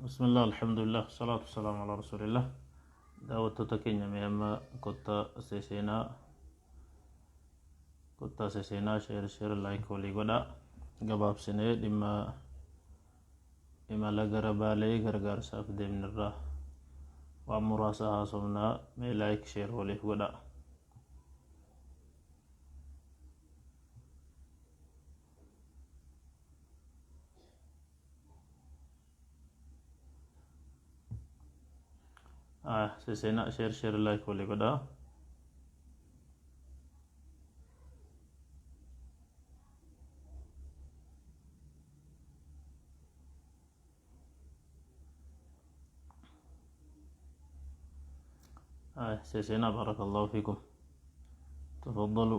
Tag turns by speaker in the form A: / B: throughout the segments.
A: Bismillah, alhamdulillah, salaatu salaamu ala rasulillah. Daawwattoota keenya, mee amma kottaa seseenaa, kottaa seseenaa, share, share, like walii godhaa. Gabaabsinee dhimma imala gara Baalee gargaarsaaf deemnirraa waan muraasa haasofnaa. Mee like, share waliif godhaa. Seseenaa, share, share, like walii godhaa. Seseenaa, barakallahu fiikum, tafaddalu.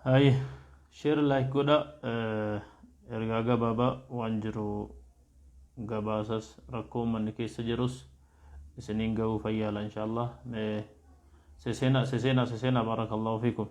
A: Hay, share, like godha. Ergaa gabaabaa waan jiru gabaasas, rakkoo uummanni keessa jirus isiniin ga'uu fayyaala, inshallah. Mee seseenaa, seseenaa, seseenaa, barakallahu fiikum.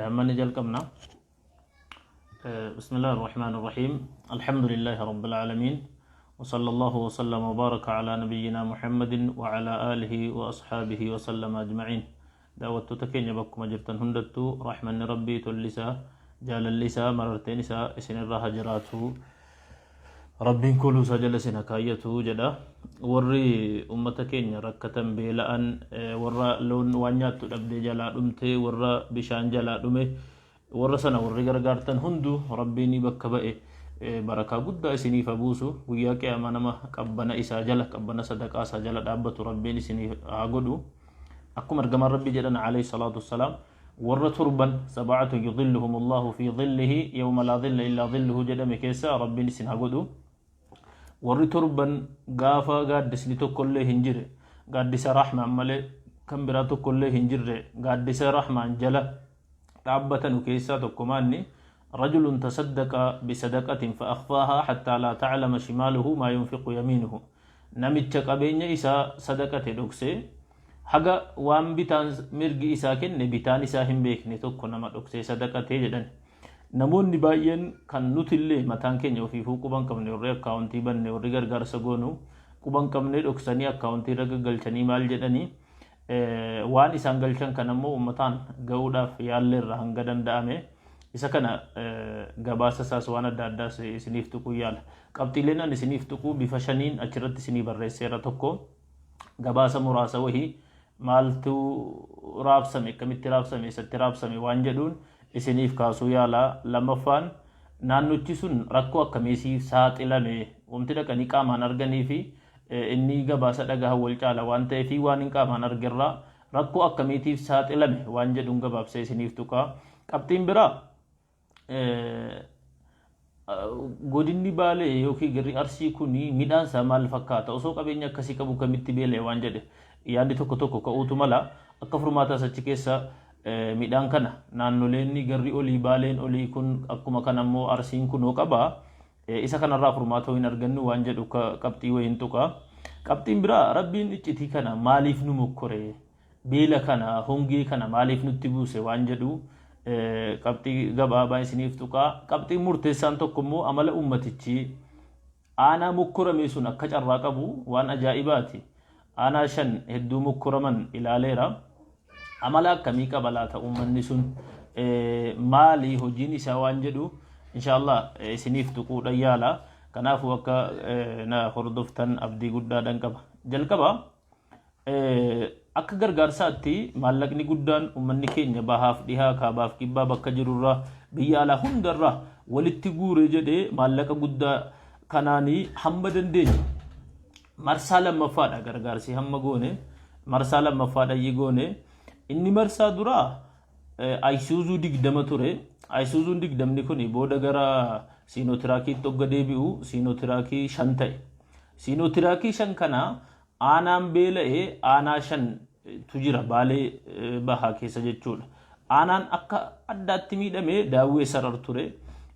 A: Amma ni jalqabna. بسم الله الرحمن الرحيم، الحمد لله رب العالمين، وصلى الله وسلم وبارك على نبينا محمد وعلى آله وأصحابه وسلم أجمعين. Daawwattoota keenya bakkuma jirtan hundattuu rahmanni Rabbii, tollisaa, jaalalli isaa, mararteen isaa isinirra haa jiraatu. Rabbiin kuluusaa jala isin haa kaayyatu jedha. Warri ummata keenya rakkatan, beela'an, warra loon waan nyaattu dhabdee jalaa dhumte, warra bishaan jalaa dhume, warra sana warri gargaartan hundu Rabbiin bakka ba'e barakaa guddaa isiniif haa buusu. Guyyaa Qiyaamaa nama qabbana isaa jala, qabbana sadaqaa isaa jala dhaabbatu Rabbiin isiniif haa godhu. Akkuma ergamaan Rabbii jedhan, alayhi salaatu wassalaam, warra torban "sab'atu yudhilluhum Allahu fi dhillihi yawma laa dhilla illaa dhilluhu" jedhame keessa Rabbiin isin haa godhu. Warri torban gaafa gaaddisni tokkollee hin jirre, gaaddisa Rahmaan malee kan biraa tokkollee hin jirre, gaaddisa Rahmaan jala dhaabbatanu keessaa tokko maanni? "Rajulun tasaddaqa bisadaqatin fa akhfaahaa hattaa laa ta'lama shimaaluhu maa yunfiqu yamiinuhu." Namicha qabeenya isaa sadaqate dhoksee, haga waan bitaan mirgi isaa kenne bitaan isaa hin beekne tokko nama dhoksee sadaqate jedhan. Namoonni baay'een, kan nutillee mataan keenya ofiifuu quban qabne, warri akkaawuntii banne, warri gargaarsa goonu quban qabne, dhoksanii akkaawuntii irra gaggalchanii maal jedhanii, waan isaan galchan kan ammoo uummataan ga'uudhaaf yaalleerra hanga danda'ame. Isa kana gabaasa isaas waan adda addaas isiniif tuquu yaala. Qabxiileen ani isiniif tuquu bifa shaniin achirratti isinii barreesseera. Tokko, gabaasa muraasa wahii, maaltu raabsame, akkamitti raabsame, eessatti raabsame waan jedhuun isiniif kaasuu yaala. Lammaffaan, naannochi sun rakkoo akkamiisiif saaxilame, wanti dhaqanii qaamaan arganii fi inni gabaasa dhagahan wal caala waan ta'eef, waan hin qaamaan argerraa rakkoo akkamiitiif saaxilame waan jedhuun gabaabsee isiniif tuqa. Qabxiin biraa, godinni Baalee yookiin garri Arsii kun midhaan isaa maal fakkaata, osoo qabeenya akkasii qabu kamitti beela'e waan jedhe yaadni tokko tokko ka'uutu mala. Akka furmaataas achi keessa midhaan kana naannoleen garri olii, Baaleen olii kun, akkuma kana immoo Arsiin kunoo qaba. Isa kanarraa furmaata hin argannu waan jedhu qabxii wayiin tuqa. Qabxiin biraa, Rabbiin iccitii kana maaliif nu mokkore, beela kana, hongee kana maaliif nutti buuse waan jedhu qabxii gabaabaa isiniif tuqa. Qabxiin murteessaan tokko immoo amala ummatichi Aanaa mokkorame sun akka carraa qabu waan ajaa'ibaati. Aanaa 5 hedduu mokkoraman ilaaleera. Amala akkamii qaba laata uummanni sun, maali hojiin isaa waan jedhu inshallah isiniif tuquudhan yaala. Kanaafuu akka na hordoftan abdii guddaadhan qaba. Jalqaba akka gargaarsaatti maallaqni guddaan uummanni keenya bahaaf dhihaa, kaabaaf kibbaa, bakka jirurraa, biyya alaa hundarraa walitti guure jedhee maallaqa guddaa kanaanii hamma dandeenye marsaa lammaffaadha gargaarsi hamma goone, marsaa lammaffaadha goone. Inni marsaa duraa Ayisuuzuu 20 ture. Ayisuuzuun 20 kun booda gara Siinotiraakiitti hogga deebi'u Siinootiraakii 5 ta'e. Siinootiraakii 5 kana aanaan beela'ee aanaa 5tu jira Baalee Bahaa keessa jechuudha. Aanaan akka addaatti miidhame Daawwee Sarar ture.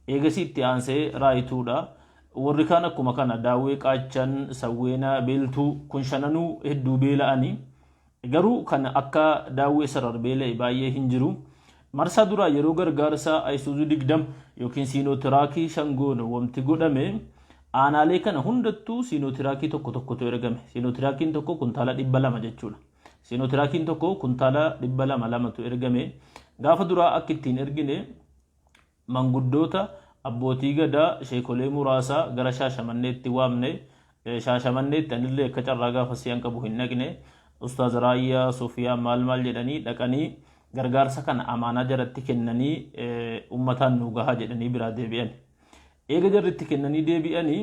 A: Eegasii itti aansee Raayituudha. Warri kaan akkuma kana Daawwee Qaachan, Sawweenaa, Beeltuu kun shananuu hedduu beela'anii. Garuu kan akka Daawwee Sarar beela'e baay'ee hin jiru. Marsaa duraa yeroo gargaarsa Ayisuuzuu 20 yookiin Siinootiraakii 5 goonu wanti godhame aanaalee kana hundattuu Siinootiraakii tokko tokkotu ergame. Siinotiraakiin tokko kuntaala 200 jechuudha. Siinotiraakiin tokko kuntaala 200 lamatu ergame. Gaafa duraa akka ittiin ergine manguddoota, abbootii gadaa, sheekolee muraasa gara Shaashamanneetti waamne. Shaashamanneetti anillee akka carraa gaafa si'an qabu hin dhaqne. Ustaaz Raayyaa, Sufiyaan maal maal jedhanii dhaqanii gargaarsa kana amaanaa jaratti kennanii uummataan nu gahaa jedhanii biraa deebi'an. Eega jarri itti kennanii deebi'anii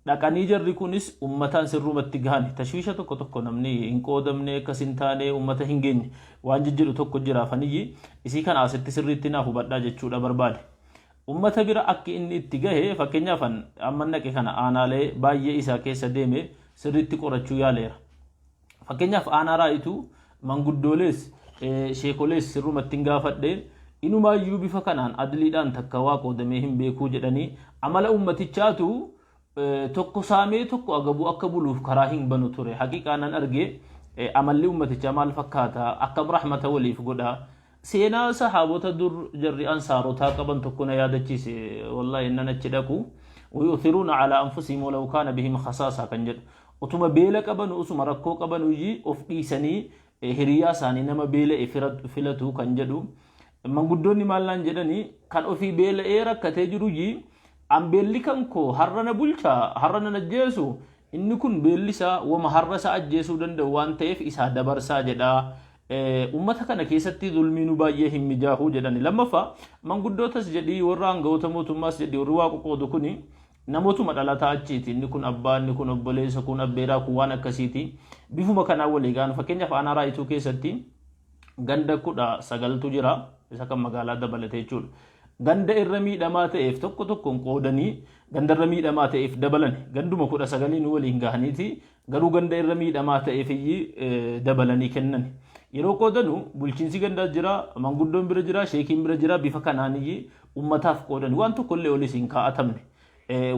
A: dhaqanii jarri kunis uummataan sirrumatti gahan. Tashwiisha tokko tokko namni hin qoodamne, akkas hin taane, uummata hin geenye waan jijjiiru tokko jiraafaniyyi isii kana asitti sirriitti naaf hubadhaa jechuudha barbaade. Uummata bira akki inni itti gahe, fakkeenyaaf amma naqe kana aanaalee baay'ee isaa keessa deeme sirriitti qorachuu yaaleera. Fakkeenyaaf aanaa Raayituu manguddoolees sheekolees sirrumatti hin gaafadhe. Inumaayyuu bifa kanaan adliidhaan takka waa qoodamee hin beekuu jedhanii, amala uummatichaatu tokko saamee tokko agabuu akka buluuf karaa hin banu ture. Haqiqaa nan arge amalli uummatichaa maal fakkaata, akkam rahmata waliif godha. Seenaa sahaabota dur jarri ansaarotaa qaban tokko na yaadachiise wallahi nan achi dhaqu. Wayu'thiruuna calaa anfusihim walaw kaana bihim khasaasa kan jedhu. Utuma beela qabanu, usuma rakkoo qabanu of dhiisanii hiriyaa isaanii nama beela'e filatu kan jedhu. Manguddoonni maal naan jedhanii, kan ofii beela'ee rakkatee jiru an beelli kan koo har'a na bulchaa, har'a nan ajjeesu, inni kun beelli isaa wama har'a isa ajjeesuu danda'u waan ta'eef isaa dabarsaa jedha. Uummata kana keessatti zulmiinuu baay'ee hin mijaahuu jedhani. Lammaffaa, manguddootas jedhii warra aangawoota mootummaas jedhii warri waa qoqoodu kuni namootuma dhalataa achiiti. Inni kun abbaa, inni kun obboleessa, kun abbeeraa, kun waan akkasiiti. Bifuma kanaan walii gahan. Fakkeenyaaf aanaa Raayituu keessatti ganda 19tu jira. Isa kan magaalaa dabalatee jechuudha. Ganda irra miidhamaa ta'eef tokko tokkoon qoodanii ganda irra miidhamaa ta'eef dabalan. Ganduma 19 waliin gahaniiti garuu ganda irra miidhamaa ta'eef dabalanii kennan. Yeroo qoodanu bulchiinsi gandaa jira, manguddoon bira jira, sheekiin bira jira, bifa kanaaniyyi ummataaf qoodan waan tokkollee olis hin kaa'atamne.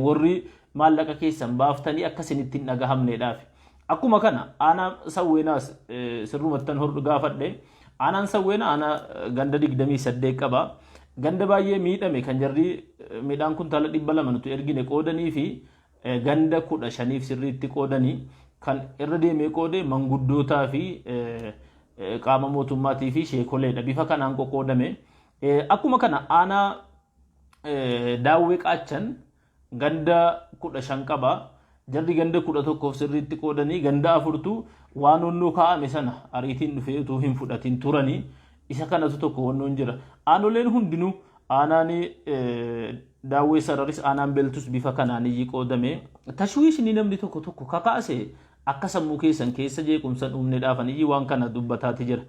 A: Warri maallaqa keessan baaftanii akka isinitti hin dhagahamneedhaaf. Akkuma kana aanaa Sawweenaas sirrumattan gaafadhe. Aanaan Sawweenaa aanaa ganda 28 qaba. Ganda baay'ee miidhame kan jarri midhaan kuntaala 200 nuti ergine qoodanii fi ganda 15f sirriitti qoodanii kan irra deemee qoode manguddootaa fi qaama mootummaatii fi sheekoleedha. Bifa kanaan qoqqoodame. Akkuma kana aanaa Daawwee Qaachan ganda 15 qaba. Jarri ganda 11f sirriitti qoodanii ganda afurtu waan onnoo kaa'ame sana ariitiin dhufee utuu hin fudhatin turanii isa kanatu tokko wannoon jira. Aanoleen hundinuu aanaan Daawwee Sararis aanaan Beeltus bifa kanaan iyyi qoodame. Tashwiishni namni tokko tokko kakaase akka sammuu keessan keessa jeequmsa uumneedhaafan iyyi waan kana dubbataati jira.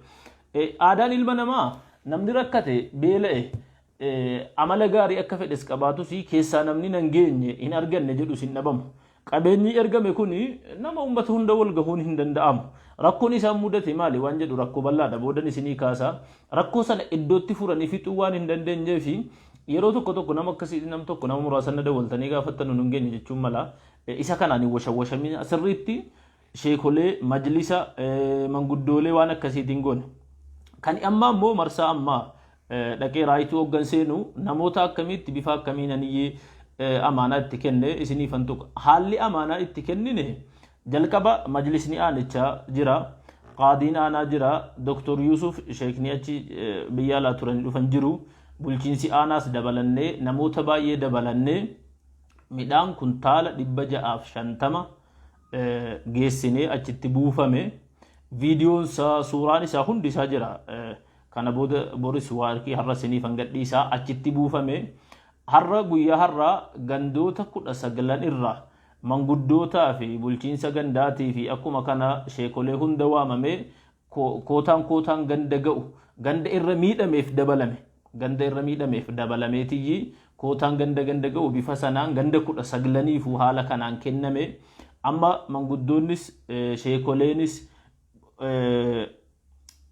A: Aadaan ilma namaa namni rakkate beela'e amala gaarii akka fedhes qabaatus keessaa namni nan geenye hin arganne jedhus hin dhabamu. Qabeenyi ergame kun nama uummata hunda wal gahuun hin danda'amu. Rakkoon isaan mudate maali waan jedhu rakkoo bal'aadha, boodan isinii kaasa. Rakkoo sana iddootti furanii fixuu waan hin dandeenyeef yeroo tokko tokko nama akkasii nam tokko nama muraasa na dawwaltanii gaafattan nun hin geenye jechuun mala. Isa kanaan hin washawwashamin, sirriitti sheekolee, majlisa, manguddoolee waan akkasiitiin goone. Kan ammaa immoo marsaa ammaa dhaqee Raayituu hoggan seenu namoota akkamiitti bifa akkamiin aniyyee Amaanaa itti kenne isiniifan tuqa. Haalli amaanaa itti kennine jalqaba majlisni aanichaa jira. Qaadiin aanaa jira. Dr. Yusuf sheekni achi biyya alaa turanii dhufan jiru. Bulchiinsi aanaas dabalannee, namoota baay'ee dabalannee, midhaan kuntaala 650 geessinee achitti buufame. Viidiyoon isaa, suuraan isaa hundi isaa jira. Kana booda boris waarkii har'a isiniif hangadhiisaa achitti buufame. Har'a, guyyaa har'aa, gandoota 19 irraa manguddootaa fi bulchiinsa gandaatii fi akkuma kana sheekolee hunda waamamee, kootaan kootaan ganda ga'u, ganda irra miidhameef dabalame, ganda irra miidhameef dabalameetiyyi kootaan ganda ganda ga'u bifa sanaan ganda 19niifuu haala kanaan kenname. Amma manguddoonnis, sheekoleenis,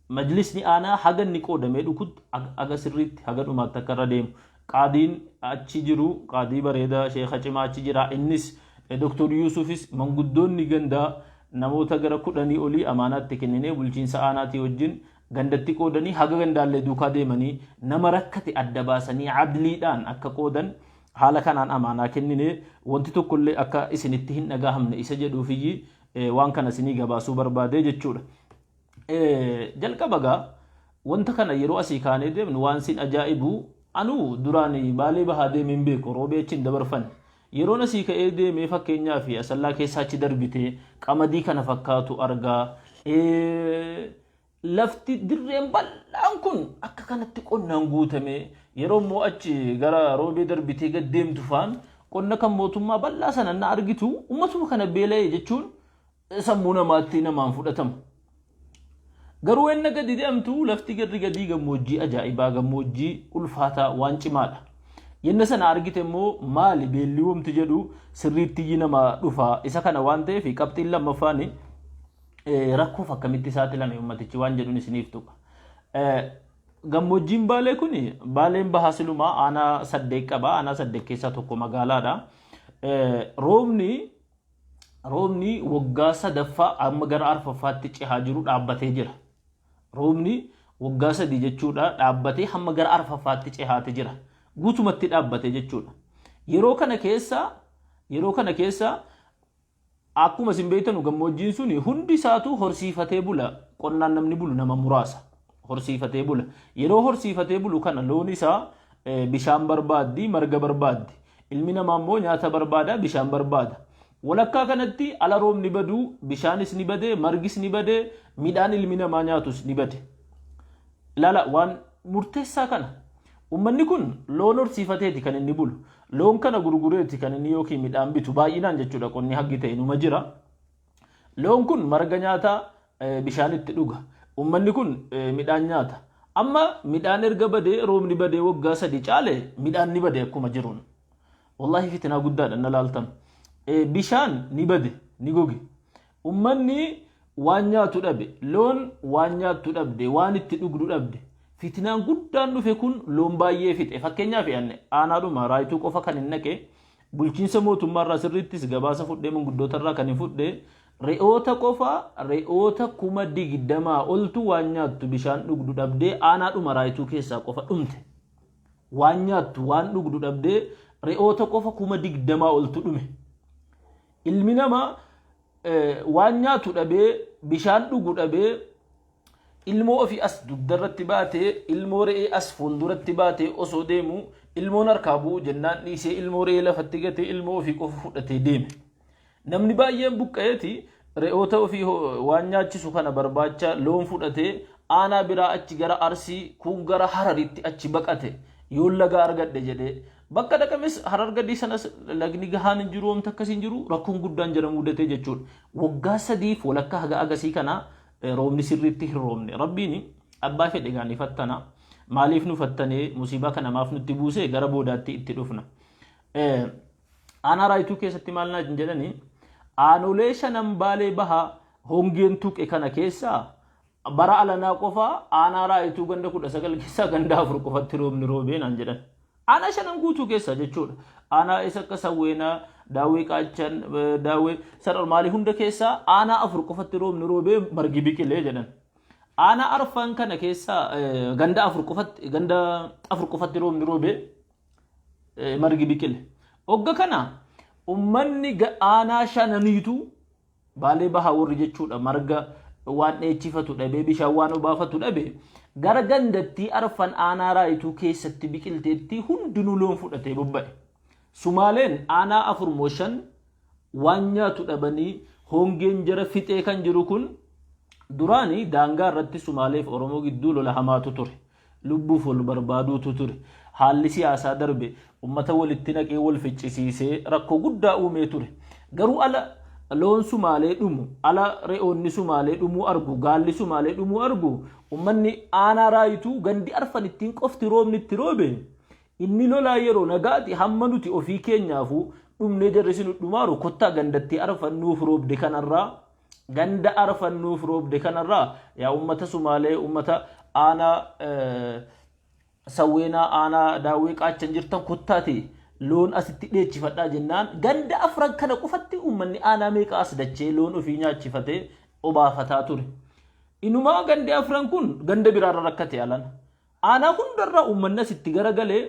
A: majlisni aanaa haga inni qoodamee dhukutti haga sirriitti haga dhumaatti akka irra deemu, qaadiin achi jiru, qaadii bareedaa sheeka cimaa achi jira, innis, Dr. Yusufis, manguddoonni gandaa namoota gara 10 olii amaanaatti kenninee, bulchiinsa aanaatii wajjin gandatti qoodanii, haga gandaallee duukaa deemanii nama rakkate adda baasanii adliidhaan akka qoodan haala kanaan amaanaa kennine. Wanti tokkollee akka isinitti hin dhagahamne isa jedhuufiyyi waan kana isinii gabaasuu barbaade jechuudha. Jalqaba gaa wanta kana yeroo asii kaanee deemnu waan sin ajaa'ibu, anuu duraan Baalee Bahaa deemee hin beeku, Roobee achi hin dabarfanne. Yeroon asii ka'ee deemee, fakkeenyaa fi Asallaa keessaa achi darbitee qamadii kana fakkaatu argaa. Lafti dirreen bal'aan kun akka kanatti qonnaan guutame, yeroo immoo achi gara Roobee darbitee gad deemtu faan qonna kan mootummaa bal'aa sana na argitu, ummatuma kana beela'e jechuun sammuu namaatti namaan fudhatama. Garuu enna gadi deemtu lafti garri gadii gammoojjii ajaa'ibaa, gammoojjii ulfaataa, waan cimaadha. Yenna sana argite immoo maali beelli womti jedhu sirriitti nama dhufa. Isa kana waan ta'eef qabxiin lammaffaan rakkoof akkamitti saaxilame ummatichi waan jedhuun isiniif tuqa. Gammoojjiin Baalee kun, Baaleen Bahaa silumaa aanaa saddeet qaba. Aanaa saddeet keessaa tokko magaalaadha. Roobni waggaa sadaffaa amma gara arfaffaatti cehaa jiru dhaabbatee jira. Roobni waggaa 3 jechuudha dhaabbatee hamma gara arfaffaatti cehaate jira. Guutumatti dhaabbatee jechuudha. Yeroo kana keessa akkuma isin beektanu gammoojjiin sun hundi isaatu horsiifatee bula. Qonnaan namni bulu nama muraasa. Horsiifatee bula. Yeroo horsiifatee bulu kana loon isaa bishaan barbaaddi, marga barbaaddi. Ilmi namaa immoo nyaata barbaada, bishaan barbaada. Walakkaa kanatti ala roobni baduu, bishaanis ni bade, margis ni bade, midhaan ilmi namaa nyaatus ni bade. Ilaala waan murteessaa kana. Uummanni kun loon horsiifateeti kan inni bulu. Loon kana gurgureeti kan inni yookiin midhaan bitu baay'inaan jechuudha, qonni haggi ta'e numa jira. Loon kun marga nyaataa, bishaan itti dhuga. Uummanni kun midhaan nyaata. Amma midhaan erga badee, roobni badee waggaa 3 caale, midhaan ni bade akkuma jiruun. Wallaahi fitinaa guddaadha na laaltan. Bishaan ni bade, ni goge. Uummanni waan nyaatu dhabe, loon waan nyaattu dhabde, waan itti dhugdu dhabde. Fitinaan guddaan dhufe kun loon baay'ee fixe. Fakkeenyaaf aanaadhuma Raayituu qofa kan hin naqe, bulchiinsa mootummaarraa sirriittis gabaasa fudhee, manguddootarraa kan hin fudhe, re'oota qofa, re'oota 20,000 oltu waan nyaattu bishaan dhugdu dhabdee aanaadhuma Raayituu keessaa qofa dhumte. Waan nyaattu waan dhugdu dhabdee re'oota qofa 20,000 oltu dhume. Ilmi namaa waan nyaatu dhabee, bishaan dhugu dhabee, ilmoo ofii as dugdarratti baatee, ilmoo re'ee as fuulduratti baatee osoo deemu, ilmoon harkaa bu'u jennaan dhiisee ilmoo re'ee lafatti gatee ilmoo ofii qofa fudhatee deeme. Namni baay'een buqqa'eeti re'oota ofii waan nyaachisu kana barbaacha loon fudhatee aanaa biraa achi gara Arsii, kun gara Hararitti achi baqate, yoon laga argadhe jedhee. Bakka dhaqames Harar gadii sanas lagni gahaan hin jiru, wamti akkasii hin jiru, rakkoon guddaan jara mudatee jechuudha. Waggaa sadiif walakkaa haga agasii kana roobni sirriitti hin roobne. Rabbiin abbaa fedhe gaanii fattana. Maaliif nu fattanee, musiibaa kana maaf nutti buusee, gara boodaatti itti dhufna. Aanaa Raayituu keessatti maal naan jedhani, aanolee shanan Baalee Bahaa hongeen tuqe kana keessaa bara alanaa qofa aanaa Raayituu ganda 19 keessaa ganda afur qofatti roobni roobee naan jedhan. Aanaa shanan guutuu keessa jechuudha. Aanaa isa akka Sawweenaa, Daawwee Qaachan, Daawwee Sarar maalii hunda keessaa aanaa afur qofatti roobni roobee margi biqilee jedhan. Aanaa arfan kana keessaa ganda afur qofatti roobni roobee margi biqile. Ogga kana ummanni aanaa shananiitu Baalee Bahaa warri jechuudha marga waan dheechifatu dhabee, bishaan waan obaafatu dhabe, gara gandattii arfan aanaa Raayituu keessatti biqilteetti hundinuu loon fudhatee bobba'e. Sumaaleen aanaa 4 moo 5 waan nyaatu dhabanii hongeen jara fixee kan jiru kun, duraani daangaa irratti Sumaaleef Oromoo gidduu lola hamaatu ture. Lubbuuf wal barbaaduutu ture. Haalli siyaasaa darbe ummata walitti naqee wal ficcisiisee rakkoo guddaa uumee ture. Garuu ala loon Sumaalee dhumu, ala re'oonni Sumaalee dhumuu argu, gaalli Sumaalee dhumuu argu, ummanni aanaa Raayituu gandi arfan ittiin qofti roobni itti roobe, inni lolaa yeroo nagaati hamma nuti ofii keenyaafuu dhumnee jarri isin dhumaaru, kottaa gandattii arfan nuuf roobde kanarraa, ganda arfan nuuf roobde kanarraa, yaa ummata Sumaalee, ummata aanaa Sawweenaa, aanaa Daawwee Qaachan jirtan, kottaati loon asitti dheechifadhaa jennaan, ganda afran kana qofatti uummanni aanaa meeqa as dachee loon ofii nyaachifatee obaafataa ture. Inumaa gandi afran kun ganda biraarra rakkate alana. Aanaa hundarraa uummanni asitti garagalee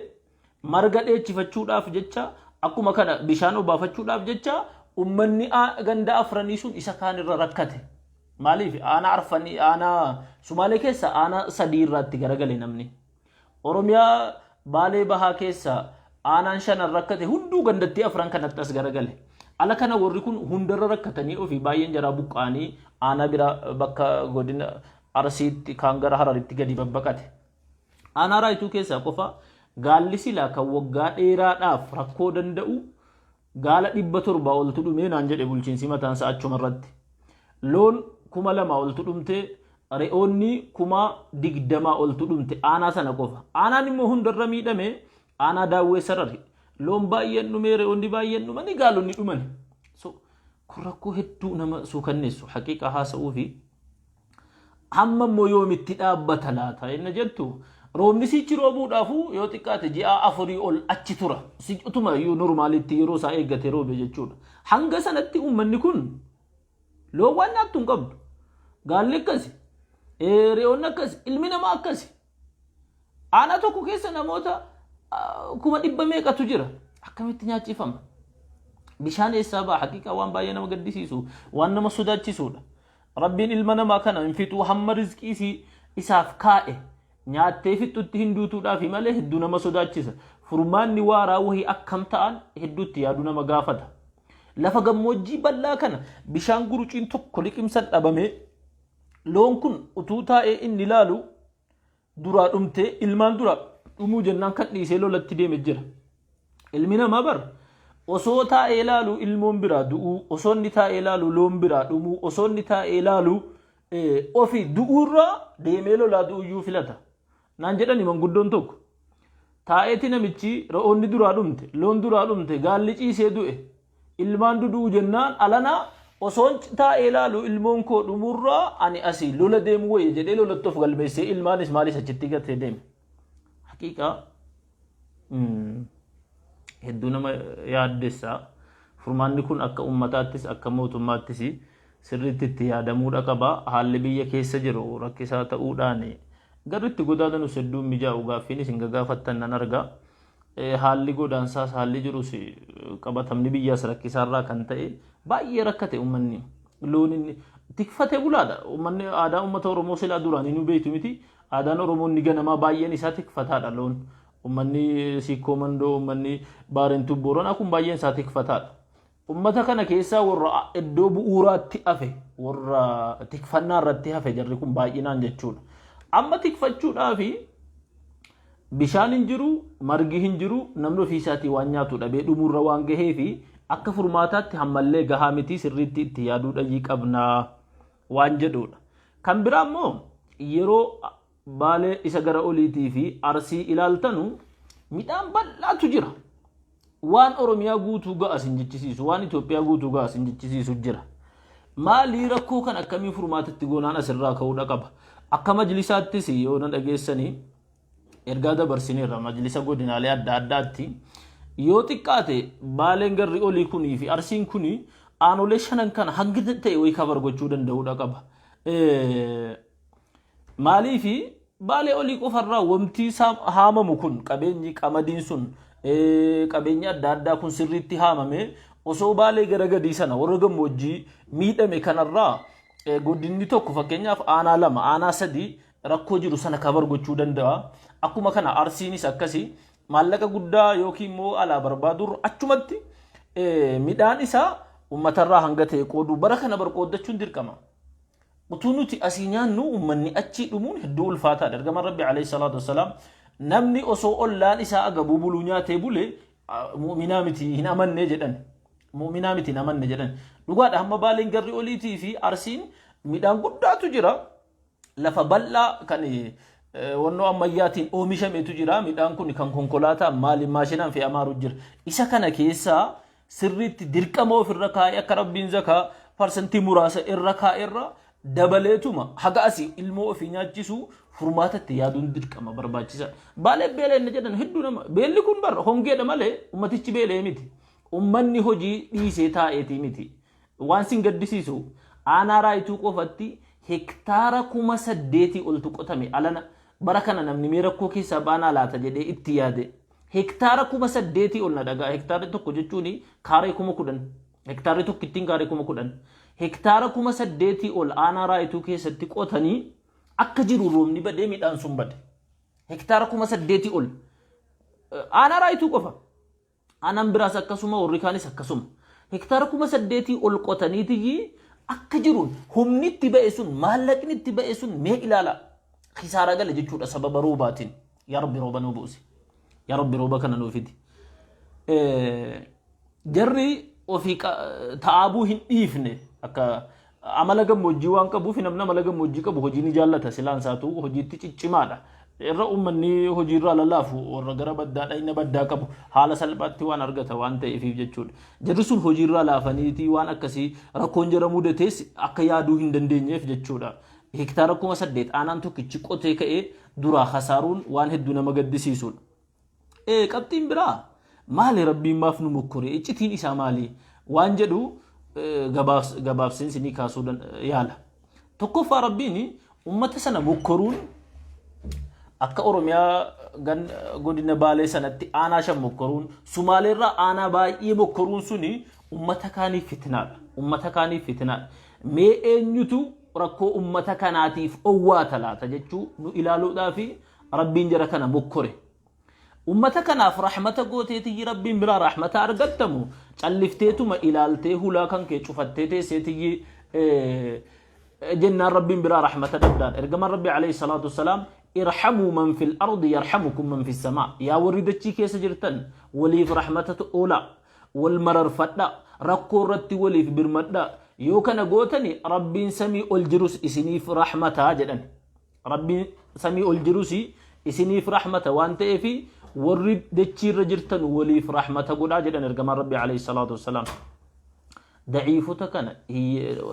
A: marga dheechifachuudhaaf jecha, akkuma kana bishaan obaafachuudhaaf jecha, uummanni ganda afranii sun isa kaanirra rakkate. Maaliif aanaa arfanii, aanaa Sumaalee keessa aanaa 3 irraatti garagale namni. Oromiyaa Baalee Bahaa keessa aanaan shanan rakkate hunduu gandattii afran kanatti as garagale. Ala kana warri kun hundarra rakkatanii ofii baay'een jaraa buqqa'anii aanaa biraa bakka godina Arsiitti, kaan gara Hararitti gadi babbaqate. Aanaa Raayituu keessaa qofa gaalli silaa kan waggaa dheeraadhaaf rakkoo danda'u gaala 700 oltu dhumee naan jedhe bulchiinsi mataan isaa achuma irratti. Loon 2000 oltu dhumte, re'oonni 20,000 oltu dhumte aanaa sana qofa. Aanaan immoo hundarra miidhame aanaa Daawwee Sarari. Loon baay'een dhumee, re'oonni baay'een dhumanii, gaalonni dhumani. So kun rakkoo hedduu nama suukanneessu haqiiqaa haasa'uu fi hamma immoo yoomitti dhaabbata laata inni jettu, roobni sichi roobuudhaafu yoo xiqqaate ji'a 4 ol achi tura. Utuma iyyuu normaalitti yeroo isaa eeggate roobe jechuudha. Hanga sanatti uummanni kun loon waan nyaattu hin qabdu. Gaalli akkasi, re'oonni akkasi, ilmi namaa akkasi. Aanaa tokko keessa namoota 100,000 meeqatu jira. Akkamitti nyaachifama? Bishaan eessaa ba'a? Haqiiqaa waan baay'ee nama gaddisiisu, waan nama sodaachisuudha. Rabbiin ilma namaa kana hin fixuu, hamma rizqii isaaf kaa'e nyaattee fixxutti hin duutuudhaafi malee hedduu nama sodaachisa. Furmaanni waaraa wahii akkam ta'an hedduutti yaaduu nama gaafata. Lafa gammoojjii bal'aa kana bishaan guruciin tokko liqimsan dhabamee, loon kun utuu taa'ee inni ilaalu duraa dhumtee, ilmaan duraa dhumuu jennaan kan dhiisee lolatti deeme jira. Ilmi namaa bar osoo taa'ee ilaalu ilmoon biraa du'uu, osoo inni taa'ee ilaalu loon biraa dhumuu, osoo inni taa'ee ilaalu ofii du'uurraa deemee lolaa du'uyyuu filata. Naan jedhani manguddoon tokko. Taa'eeti namichi re'oonni duraa dhumte, loon duraa dhumte, gaalli ciisee du'e, ilmaan dudu'u jennaan, alanaa osoon taa'ee ilaalu ilmoon koo dhumurraa ani asii lola deemu wayya jedhee lolatti of galmeessee ilmaanis maalis achitti gatee deeme. Haqiiqaa hedduu nama yaaddessa. Furmaanni kun akka ummataattis akka mootummaattis sirriitti itti yaadamuudha qaba. Haalli biyya keessa jiru rakkisaa ta'uudhaan garri itti godaananus hedduun mijaa'u, gaaffiin isin gagaafattan nan arga. Haalli godaansaas haalli jirus qabatamni biyyaas rakkisaarraa kan ta'e baay'ee rakkate uummanni. Loon inni tikfate bulaadha. Uummanni aadaa uummata Oromoo silaa duraan hin beektu miti. Aadaan Oromoo inni ganamaa baay'een isaa tikfataadha loon. Uummanni Sikkoo Mandoo, uummanni Baarentuu Booranaa kun baay'een isaa tikfataadha. Uummata kana keessaa warra iddoo bu'uuraatti hafe, warra tikfannaa irratti hafe jarri kun baay'inaan jechuudha. Amma tikfachuudhaafi bishaan hin jiru, margi hin jiru, namni ofii isaatii waan nyaatu dhabee dhumuurra waan gahee fi akka furmaataatti hammallee gahaa miti, sirriitti itti yaaduu dhayii qabnaa waan jedhudha. Kan biraa immoo yeroo Baalee isa gara oliitii fi Arsii ilaaltanu midhaan bal'aatu jira. Waan Oromiyaa guutuu ga'a sin jechisiisu, waan Itoophiyaa guutuu ga'a sin jechisiisu jira. Maalii rakkoo kan akkamii furmaatatti goonaan asirraa ka'uudha qaba. Akka majlisaattis yoo na dhageessanii ergaa dabarsineerra majlisa godinaalee adda addaatti, yoo xiqqaate Baaleen garri olii kunii fi Arsiin kunii aanolee shanan kana hangi ta'e wayii kabar gochuu danda'uudha qaba. Maaliifi Baalee olii qofarraa wanti haamamu kun qabeenyi qamadiin sun Qabeenyi adda addaa kun sirriitti haamame osoo Baalee gara gadii sana warra gammoojjii miidhame kanarraa godinni tokko, fakkeenyaaf aanaa lama, aanaa sadii rakkoo jiru sana kabar gochuu danda'a. Akkuma kana Arsiinis akkasi maallaqa guddaa yookiin immoo alaa barbaadurra achumatti midhaan isaa uummatarraa hanga ta'e qooduu, bara kana barqooddachuun dirqama. Utuu nuti asii nyaannu uummanni achii dhumuun hedduu ulfaataadha. Ergamaan Rabbi alayhi salaatu wassalaam namni osoo ollaan isaa agabuu buluu nyaatee bule mu'minaa miti, hin amanne jedhan. Mu'minaa miti, hin amanne jedhan. Dhugaadha, hamma Baaleen garri oliitii fi Arsiin midhaan guddaatu jira. Lafa bal'aa kan wannoo ammayyaatiin oomishametu jira. Midhaan kun kan konkolaataa maaliin maashinaan fe'amaaru jira. Isa kana keessaa sirriitti dirqama ofirra kaa'ee, akka Rabbiin zakaa parsantii muraasa irra kaa'erra dabaleetuma haga asii ilmoo ofii nyaachisu furmaata itti yaaduun dirqama barbaachisa. Baalee beela inni jedhan hedduu nama beelli kun bara hongeedha malee ummatichi beelee miti. Ummanni hojii dhiisee taa'eetii miti. Waan sin gaddisiisu, aanaa Raayituu qofatti hektaara 8,000 oltu qotame alana. Bara kana namni mee rakkoo keessaa baanaa laata jedhee itti yaade. Hektaara 8,000 ol, na dhagaa, hektaarri tokko jechuun kaaree 10,000. Hektaarri tokkittiin kaaree 10,000. Hektaara 8,000 ol aanaa Raayituu keessatti qotanii akka jiru roobni badee midhaan sun bade. Hektaara 8,000 ol. Aanaa Raayituu qofa. Aanaan biraas akkasuma, warri kaanis akkasuma. Hektaara 8,000 ol qotaniitiyyi akka jiruun humni itti ba'e sun, maallaqni itti ba'e sun mee ilaala. Kisaaraa gala jechuudha sababa roobaatiin. Yaa Rabbi, rooba nuu buusi. Yaa Rabbi, rooba kana nuu fidi. Jarri ofii ta'aabuu hin dhiifne, akka amala gammoojjii waan qabuuf, namni amala gammoojjii qabu hojii ni jaallata, silaan isaatu hojiitti ciccimaadha. Irra uummanni hojiirraa lallaafu warra gara baddaa dhayna baddaa qabu haala salphaatti waan argata waan ta'eefiif jechuudha. Jarri sun hojiirraa laafaniitii waan akkasii rakkoon jara mudatees akka yaaduu hin dandeenyeef jechuudha. Hektaara 8,000 aanaan tokkichi qotee ka'ee duraa kasaaruun waan hedduu nama gaddisiisudha. Qabxiin biraa maali? Rabbiin maaf nu mokkore? Iccitiin isaa maali? Waan jedhu gabaabseen ni kaasuu yaala. Tokkoffaa, Rabbiin ummata sana mokkoruun akka Oromiyaa godina Baalee sanatti aanaa shan mokkoruun, Sumaaleerraa aanaa baay'ee mokkoruun suni ummata kaaniif fitnaadha. Ummata kaaniif fitnaadha. Mee eenyutu rakkoo ummata kanaatiif owwaata laata jechuu nu ilaaluudhaa fi Rabbiin jara kana mokkore. Ummata kanaaf rahmata gooteetiyyi Rabbiin biraa rahmata argattamu, callifteetuma ilaaltee hulaa kan kee cufattee teesseetiyyi jennaan Rabbiin biraa rahmata dhabdaan. Ergamaan Rabbi alayhi salaatu wassalaam, "Irhamuu man fil ardi yarhamukum man fis samaa." Yaa warri dachii keessa jirtan, waliif rahmatatu oola. Wal mararfadha. Rakkoo irratti waliif birmadha. Yoo kana gootani Rabbiin samii ol jirus isiniif rahmataa jedhan. Rabbiin samii ol jirus isiniif rahmata waan ta'eef, warri dachiirra jirtan waliif rahmata godhaa jedhan ergamaan Rabbi alayhi salaatu wassalaam. Daciifota kana,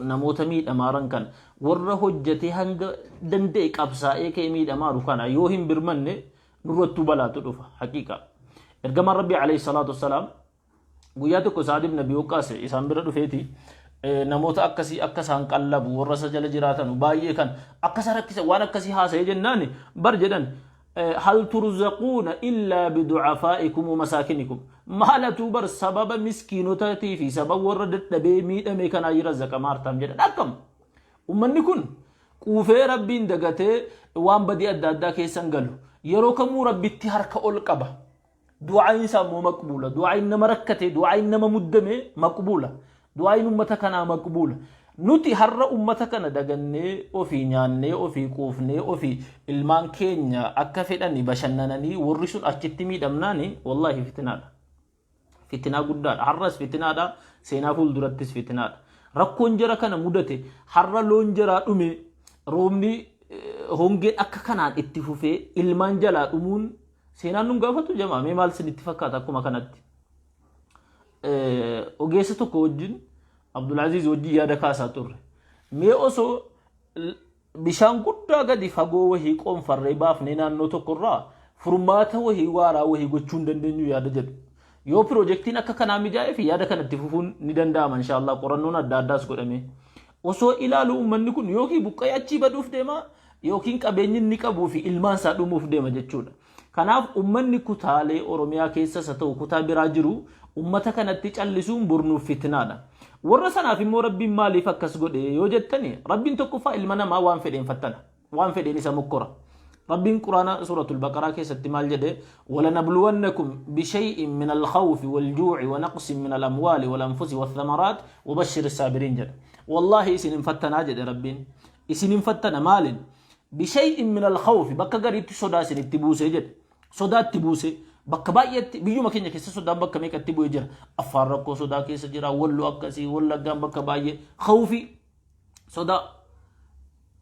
A: namoota miidhamaaran kana, warra hojjetee hanga danda'e qabsaa'ee ka'ee miidhamaaru kana yoo hin birmanne nurrattuu balaatu dhufa haqiiqa. Ergamaan Rabbi alayhi salaatu wassalaam guyyaa tokko Sa'ad ibn Abi Waqqaas isaan bira dhufeeti namoota akkasii akka isaan qallabu, warra isa jala jiraatan baay'ee kan akka isa rakkisa waan akkasii haasa'ee jennaan, bar jedhan, "Hal turzaquuna illaa biducafaa'ikum wa masaakinikum?" Maalatuu bar sababa miskiinotatii fi sababa warra dadhabee miidhame kanaa jira zaqamaartaam jedhan. Akkam ummanni kun quufee Rabbiin dagatee waan badii adda addaa keessan galu, yeroo kamuu Rabbitti harka ol qaba. Du'aayin isaa immoo maqbuula. Du'aayin nama rakkate, du'aayin nama muddame maqbuula. Du'aayin ummata kanaa maqbuula. Nuti har'a ummata kana dagannee ofii nyaannee, ofii quufnee, ofii ilmaan keenya akka fedhani bashannananii, warri sun achitti miidhamnaani, wallaahi fitinaadha. Fitinaa guddaadha. Har'as fitinaadha. Seenaa fuuldurattis fitinaadha. Rakkoon jara kana mudate, har'a loon jaraa dhume, roobni hongeen akka kanaan itti fufee ilmaan jalaa dhumuun seenaan nun gaafatu jamaa, mee maal isinitti fakkaata? Akkuma kanatti ogeessa tokko wajjin, Abdulaziz wajjin yaada kaasaa turre. Mee osoo bishaan guddaa gadi fagoo wahii qoonfarree baafnee naannoo tokkorraa furmaata wahii waaraa wahii gochuu hin dandeenyu yaada jedhu. Yoo piroojeektiin akka kanaa mijaa'ee fi yaada kanatti fufuun ni danda'ama inshaallah, qorannoon adda addaas godhame. Osoo ilaalu uummanni kun yookiin buqqa'ee achii baduuf deema yookiin qabeenyi inni qabuu fi ilmaan isaa dhumuuf deema jechuudha. Kanaaf ummanni kutaalee Oromiyaa keessas haa ta'u kutaa biraa jiru ummata kanatti callisuun bornuuf fitnaadha. Warra sanaaf immoo Rabbiin maaliif akkas godhe yoo jettani, Rabbiin tokkoffaa ilma namaa waan fedheen fattana. Waan fedheen isa mokkora. Rabbiin Quraana Suuratul Baqaraa keessatti maal jedhe? Walanabluwannakum bishay'in min al-khawfi wal-juu'i wa naqsin min al-amwaali wal-anfusi wath-thamaraat wa bashshiri saabiriin jedha. Wallaahi isin hin fattanaa jedhe Rabbiin. Isin hin fattana maaliin? Bishay'in min al-khawfi, bakka gariitti sodaa isinitti buusee jedhe. Sodaa itti buusee bakka baay'eetti biyyuma keenya keessa sodaan bakka meeqatti bu'ee jira. Affaar rakkoo sodaa keessa jira. Wallo akkasii, Wallaggaan bakka baay'ee khawfi sodaa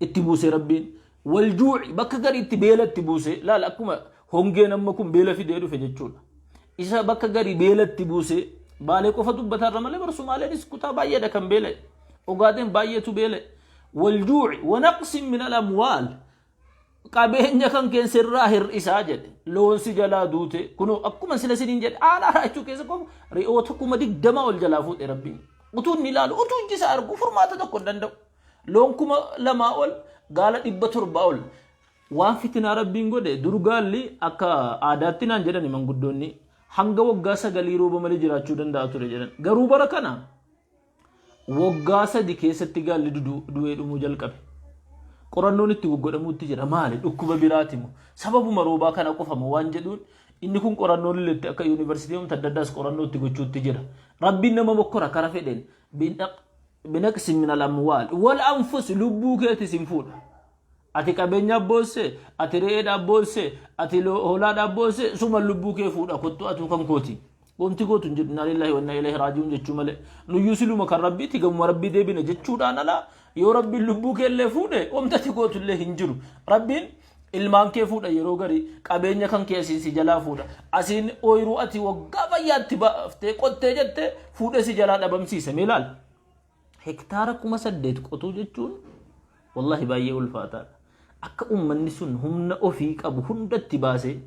A: itti buuse Rabbiin. Waljuuci, bakka gariitti beela itti buuse. Laala, akkuma hongeen amma kun beela fidee dhufe jechuudha. Isa bakka garii beela itti buuse. Baalee qofa dubbataarra malee bar Sumaaleenis kutaa baay'eedha kan beela'e. Ogaadeen baay'eetu beela'e. Waljuuci wanaqsin min al-amwaal, qabeenya kan keen sirraa hir'isaa jedhe. Loon si jalaa duute. Kunoo akkuma sila siniin jedhe, aanaa Raachuu keessa qofa re'oota 20,000 ol jalaa fuudhe Rabbiin. Utuu inni ilaalu, utuu ijji isaa argu, furmaata tokko hin danda'u. Loon 2,000 ol, gaala 700 ol. Waan fitinaa Rabbiin godhe, dur gaalli akka aadaatti naan jedhani manguddoonni hanga waggaa 9 rooba malee jiraachuu danda'a ture jedhan. Garuu bara kana waggaa 3 keessatti gaalli du'ee dhumuu jalqabe. Qorannoon itti goggodhamuutti jira. Maali? Dhukkuba biraati moo? Sababuma roobaa kana qofa moo waan jedhuun inni kun qorannoon illee itti akka yuunivarsiitii adda addaas qorannoo itti gochuutti jira. Rabbiin nama mokkora kara fedheen. Binaqsi min al-amwaal wal anfus, lubbuu keetis hin fuudha. Ati qabeenyaaf boosse, ati re'eedhaaf boosse, ati hoolaadhaaf boosse, suma lubbuu kee fuudha, kottu atuu kan kooti. Wanti gootu hin jiru, innaa lillaahi wa innaa ilayhi raaji'uun jechuu malee. Nuyyuu siluma kan Rabbiiti, gamuma Rabbii deebina jechuudhaan alaa yoo Rabbiin lubbuu kee illee fuudhe wamti ati gootu illee hin jiru. Rabbiin ilmaan kee fuudha yeroo garii, qabeenya kan kee asiin si jalaa fuudha. Asiin ooyiruu ati waggaa fayyaatti baaftee qottee jette fuudhee si jalaa dhabamsiisa. Mee ilaali. Hektaara 8,000 qotuu jechuun wallahi baay'ee ulfaataadha. Akka uummanni sun humna ofii qabu hundatti baasee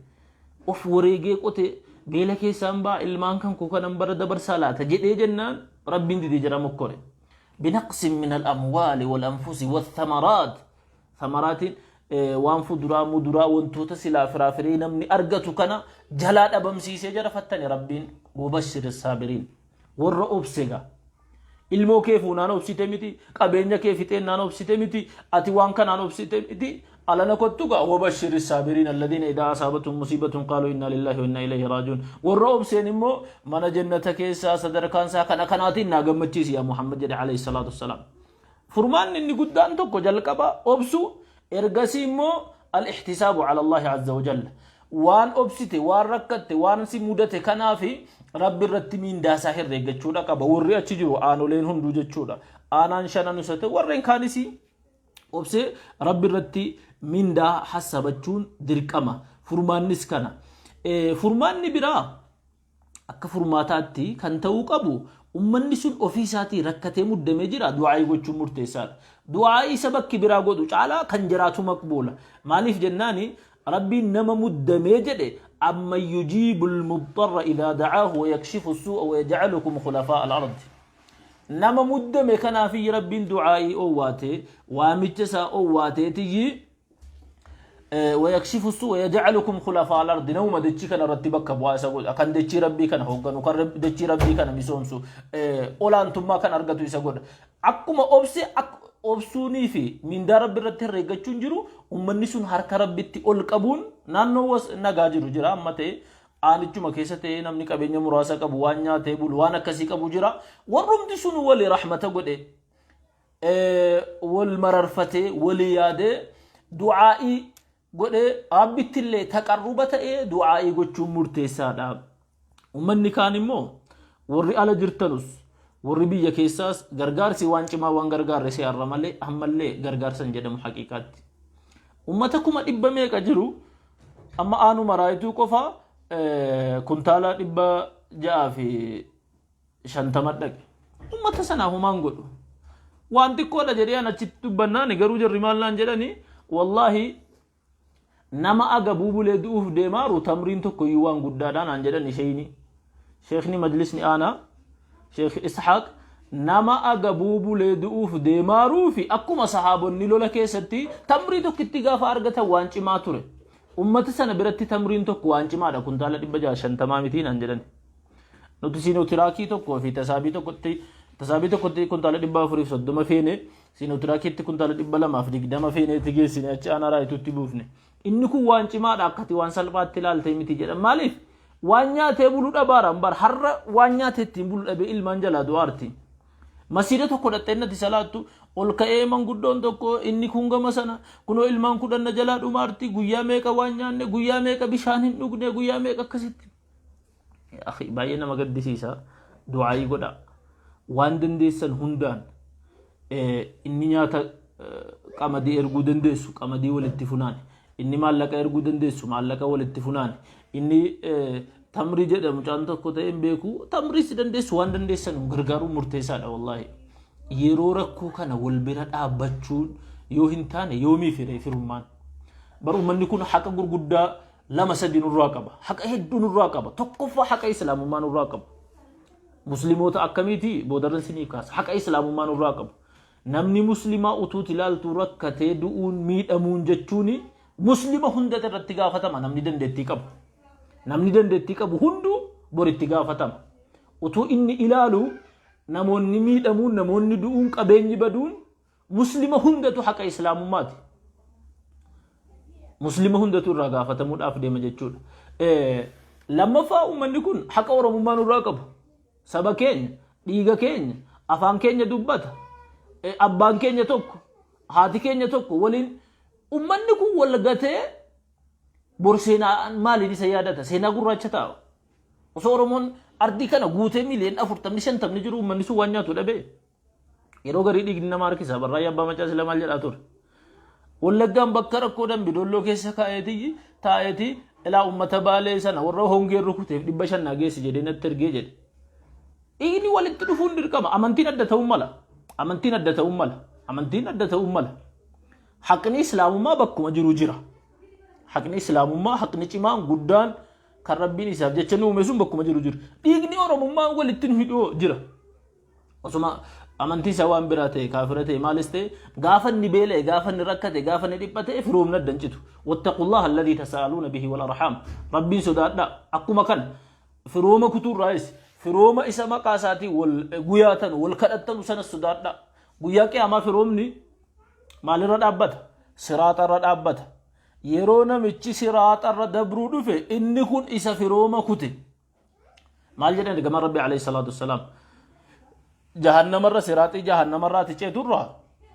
A: of wareegee qotee beela keessaan ba'a, ilmaan kan koo kanan bara dabarsaa laata jedhee jennaan Rabbiin didee jira mokkore. Binaqsin min al-amwaali wal anfusi wal thamaraat. Thamaraatiin waan fuduraa muduraa, wantoota silaa firaafiree namni argatu kana jalaa dhabamsiisee jara fattane Rabbiin. Wabashir saabiriin. Warra obse gaa. Ilmoo kee fuunaan obsite miti, qabeenya kee fixeennaan obsite miti, ati waan kanaan obsite miti. Alana kottu gaa, wabashiri saabiriin alladhiina idaa asaabatum musiibatun qaaluu innaa lillaahi wa innaa ilayhi raaji'uun. Warra obseen immoo mana jannata keessaa sadarkaan isaa kana kanaatiin naa gammachiisi yaa Muhammad jedhe alayhi salaatu wassalaam. Furmaanni inni guddaan tokko jalqaba obsuu, ergasii immoo al-ihtisaabu ala Allaahi azza wa jalla. Waan obsite, waan rakkatte, waan si mudate kanaafi Rabbi irratti miindaa isaa herreeggachuudha qaba. Warri achi jiru aanoleen hunduu jechuudha. Aanaan shananus haa ta'u warreen kaanis obsee Rabbi irratti mindaa hassabachuun dirqama. Furmaannis kana. Furmaanni biraa akka furmaataatti kan ta'uu qabu, ummanni sun ofii isaatii rakkatee muddamee jira, du'aa'ii gochuun murteessaadha. Du'aa'ii isa bakki biraa godhu caalaa kan jiraatu maqbuula. Maaliif jennaani, Rabbiin nama muddamee jedhe, amma yujiibul muddarra idaa da'aahu wa yakshifu suu'a wa yaj'alukum khulafaa al-ardi. Nama muddame kanaafiyyi Rabbiin du'aa'ii owwaatee waamicha isaa owwaateetiyyi wayakshifu suu wayaj'alukum khulafaa al-ardi, namuma dachii kana irratti bakka bu'aa isa godha, kan dachii Rabbii kana hoogganu, kan dachii Rabbii kana misoomsu, olaantummaa kan argatu isa godha. Akkuma obse obsuunii fi mindaa Rabbi irratti herreeggachuun jiru, ummanni sun harka Rabbitti ol qabuun naannoo nagaa jiru jira. Amma ta'e aanichuma keessa ta'ee namni qabeenya muraasa qabu, waan nyaatee bulu, waan akkasii qabu jira. Warrumti sun wali rahmata godhe, wal mararfatee, walii yaadee, du'aa'ii godhee, Rabbitti illee taqarruba ta'ee du'aa'ii gochuun murteessaadha. Uummanni kaan immoo warri ala jirtanus warri biyya keessaas gargaarsi waan cimaa waan gargaarre si'arra malee ammallee gargaarsa hin jedhamu haqiiqaatti. Uummata kuma dhibba meeqa jiru, amma aanuma Raayituu qofa kuntaala 650 dhaqe. Uummata sanaaf homaan godhu. Waan xiqqoodha jedhee an achitti dubbannaan garuu jarri maal naan jedhani? Wallaahi nama agabuu bulee du'uuf deemaaru tamriin tokko iyyuu waan guddaadha naan jedhani sheeyni. Sheekni majlisni aanaa Sheekh Ishaaq nama agabuu bulee du'uuf deemaaruu fi akkuma sahaabonni lola keessatti tamrii tokkitti gaafa argatan waan cimaa ture. Ummata sana biratti tamriin tokko waan cimaadha kuntaala 650 mitii naan jedhan. Nuti siinootiraakii tokkoo fi tasaabii tokkotti tasaabii tokkotti kuntaala 430 feene siinootiraakiitti kuntaala 220 feeneetti geessine achi aanaa raayituutti buufne. Inni kun waan cimaadha akkati waan salphaatti ilaaltee miti jedhan. Maaliif? Waan nyaatee bulu dhabaaraan bar har'a waan nyaatee ittiin bulu dhabee ilmaan jalaa du'aarti. Masiida tokko dhaxxee natti salaattu ol ka'ee manguddoon tokko inni kun gama sana kunoo ilmaan kudhan na jalaa dhumaarti guyyaa meeqa waan nyaanne guyyaa meeqa bishaan hin dhugne guyyaa meeqa akkasitti. Akhi baay'ee nama gaddisiisa du'aayii godha waan dandeessan hundaan inni nyaata qamadii erguu dandeessu qamadii walitti funaani inni maallaqa erguu dandeessu maallaqa walitti funaani inni tamrii jedha mucaan tokko ta'e hin beeku tamriis dandeessu waan dandeessan gargaaruun murteessaadha wallaahi yeroo rakkoo kana wal bira dhaabbachuun yoo hin taane yoomii firee firummaan bar uummanni kun haqa gurguddaa lama sadi nurraa qaba haqa hedduu nurraa qaba tokkoffaa haqa islaamummaa nurraa qaba Muslimoota akkamiiti boodarran siniif kaasa. Haqa islaamummaa nurraa qabu. Namni muslimaa utuuti ilaaltu rakkatee du'uun miidhamuun jechuun muslima hundatu irratti gaafatama namni dandeettii qabu. Namni dandeettii qabu hunduu boritti gaafatama. Utuu inni ilaalu namoonni miidhamuun namoonni du'uun qabeenyi baduun muslima hundatu haqa islaamummaati. Muslima hundatu irraa gaafatamuudhaaf deema jechuudha. Lammaffaa uummanni kun haqa Oromummaa nurraa qabu. Saba keenya, dhiiga keenya, afaan keenya dubbata. Abbaan keenya tokko, haati keenya tokko waliin uummanni kun wal gatee bor seenaa maaliin isa yaadata? Seenaa gurraacha ta'a. Osoo Oromoon ardii kana guutee miiliyoon afurtamni shantamni jiru uummanni sun waan nyaatu dhabee. Yeroo garii dhiigni nama harkisa. Barraayyaa abbaa macaa sila maal jedhaa ture. Wallaggaan bakka rakkoo dambi dolloo keessa kaa'eeti taa'eeti ilaa uummata baalee sana warra hongeen rukuteef 500 naa geessi jedhee natti ergee jedhe. Dhiigni walitti dhufuun dirqama. Amantiin adda ta'uu mala. Amantiin adda ta'uu mala. Amantiin adda ta'uu mala. Haqni islaamummaa bakkuma jiru jira. Haqni islaamummaa haqni cimaan guddaan kan rabbiin isaaf jecha nu uume sun bakkuma jiru jira. Dhiigni oromummaan walitti nu hidhuu jira. Osuma amantii isaa waan biraa ta'e kaafira ta'e maalis ta'e gaafa inni beela'e gaafa inni rakkate gaafa inni dhiphate firoomni adda hin citu. Wattaqullaha alladhii tasa'aluuna bihi wal arhaam. Rabbiin sodaadhaa. Akkuma kana firooma kutuurraayis firooma isa maqaa isaatii wal guyaatan wal kadhattanu sanas sodaadhaa. Guyyaa qiyaamaa firoomni maalirra dhaabbata? Siraaxarra dhaabbata. Yeroo namichi siraaxarra dabruu dhufe inni kun isa firooma kute. Maal jedhan ergamaan Rabbii alayhi salaatu wassalaam? Jahannamarra siraaxii jahannamarraati ceeturra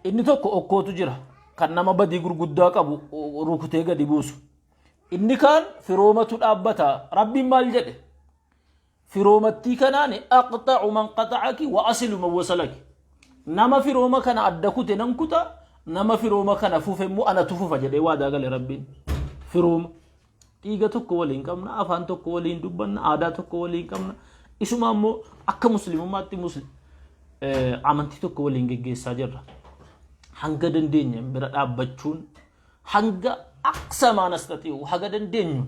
A: inni tokko okkootu jira kan nama badii gurguddaa qabu rukutee gadi buusu. Inni kaan firoomatu dhaabbata. Rabbiin maal jedhe? Firoomattii kanaan aqxa'u man qaxa'aki wa asilu man wasalaki. Nama firooma kana adda kute nan kuta nama firooma kana fufe immoo anatu fufa jedhee waadaa gale Rabbiin. Firooma. Dhiiga tokko waliin qabna, afaan tokko waliin dubbanna, aadaa tokko waliin qabna. Isuma immoo akka muslimummaatti amantii tokko waliin geggeessaa jirra. Hanga dandeenye bira dhaabbachuun hanga aqsa maa nastati'u haga dandeenyu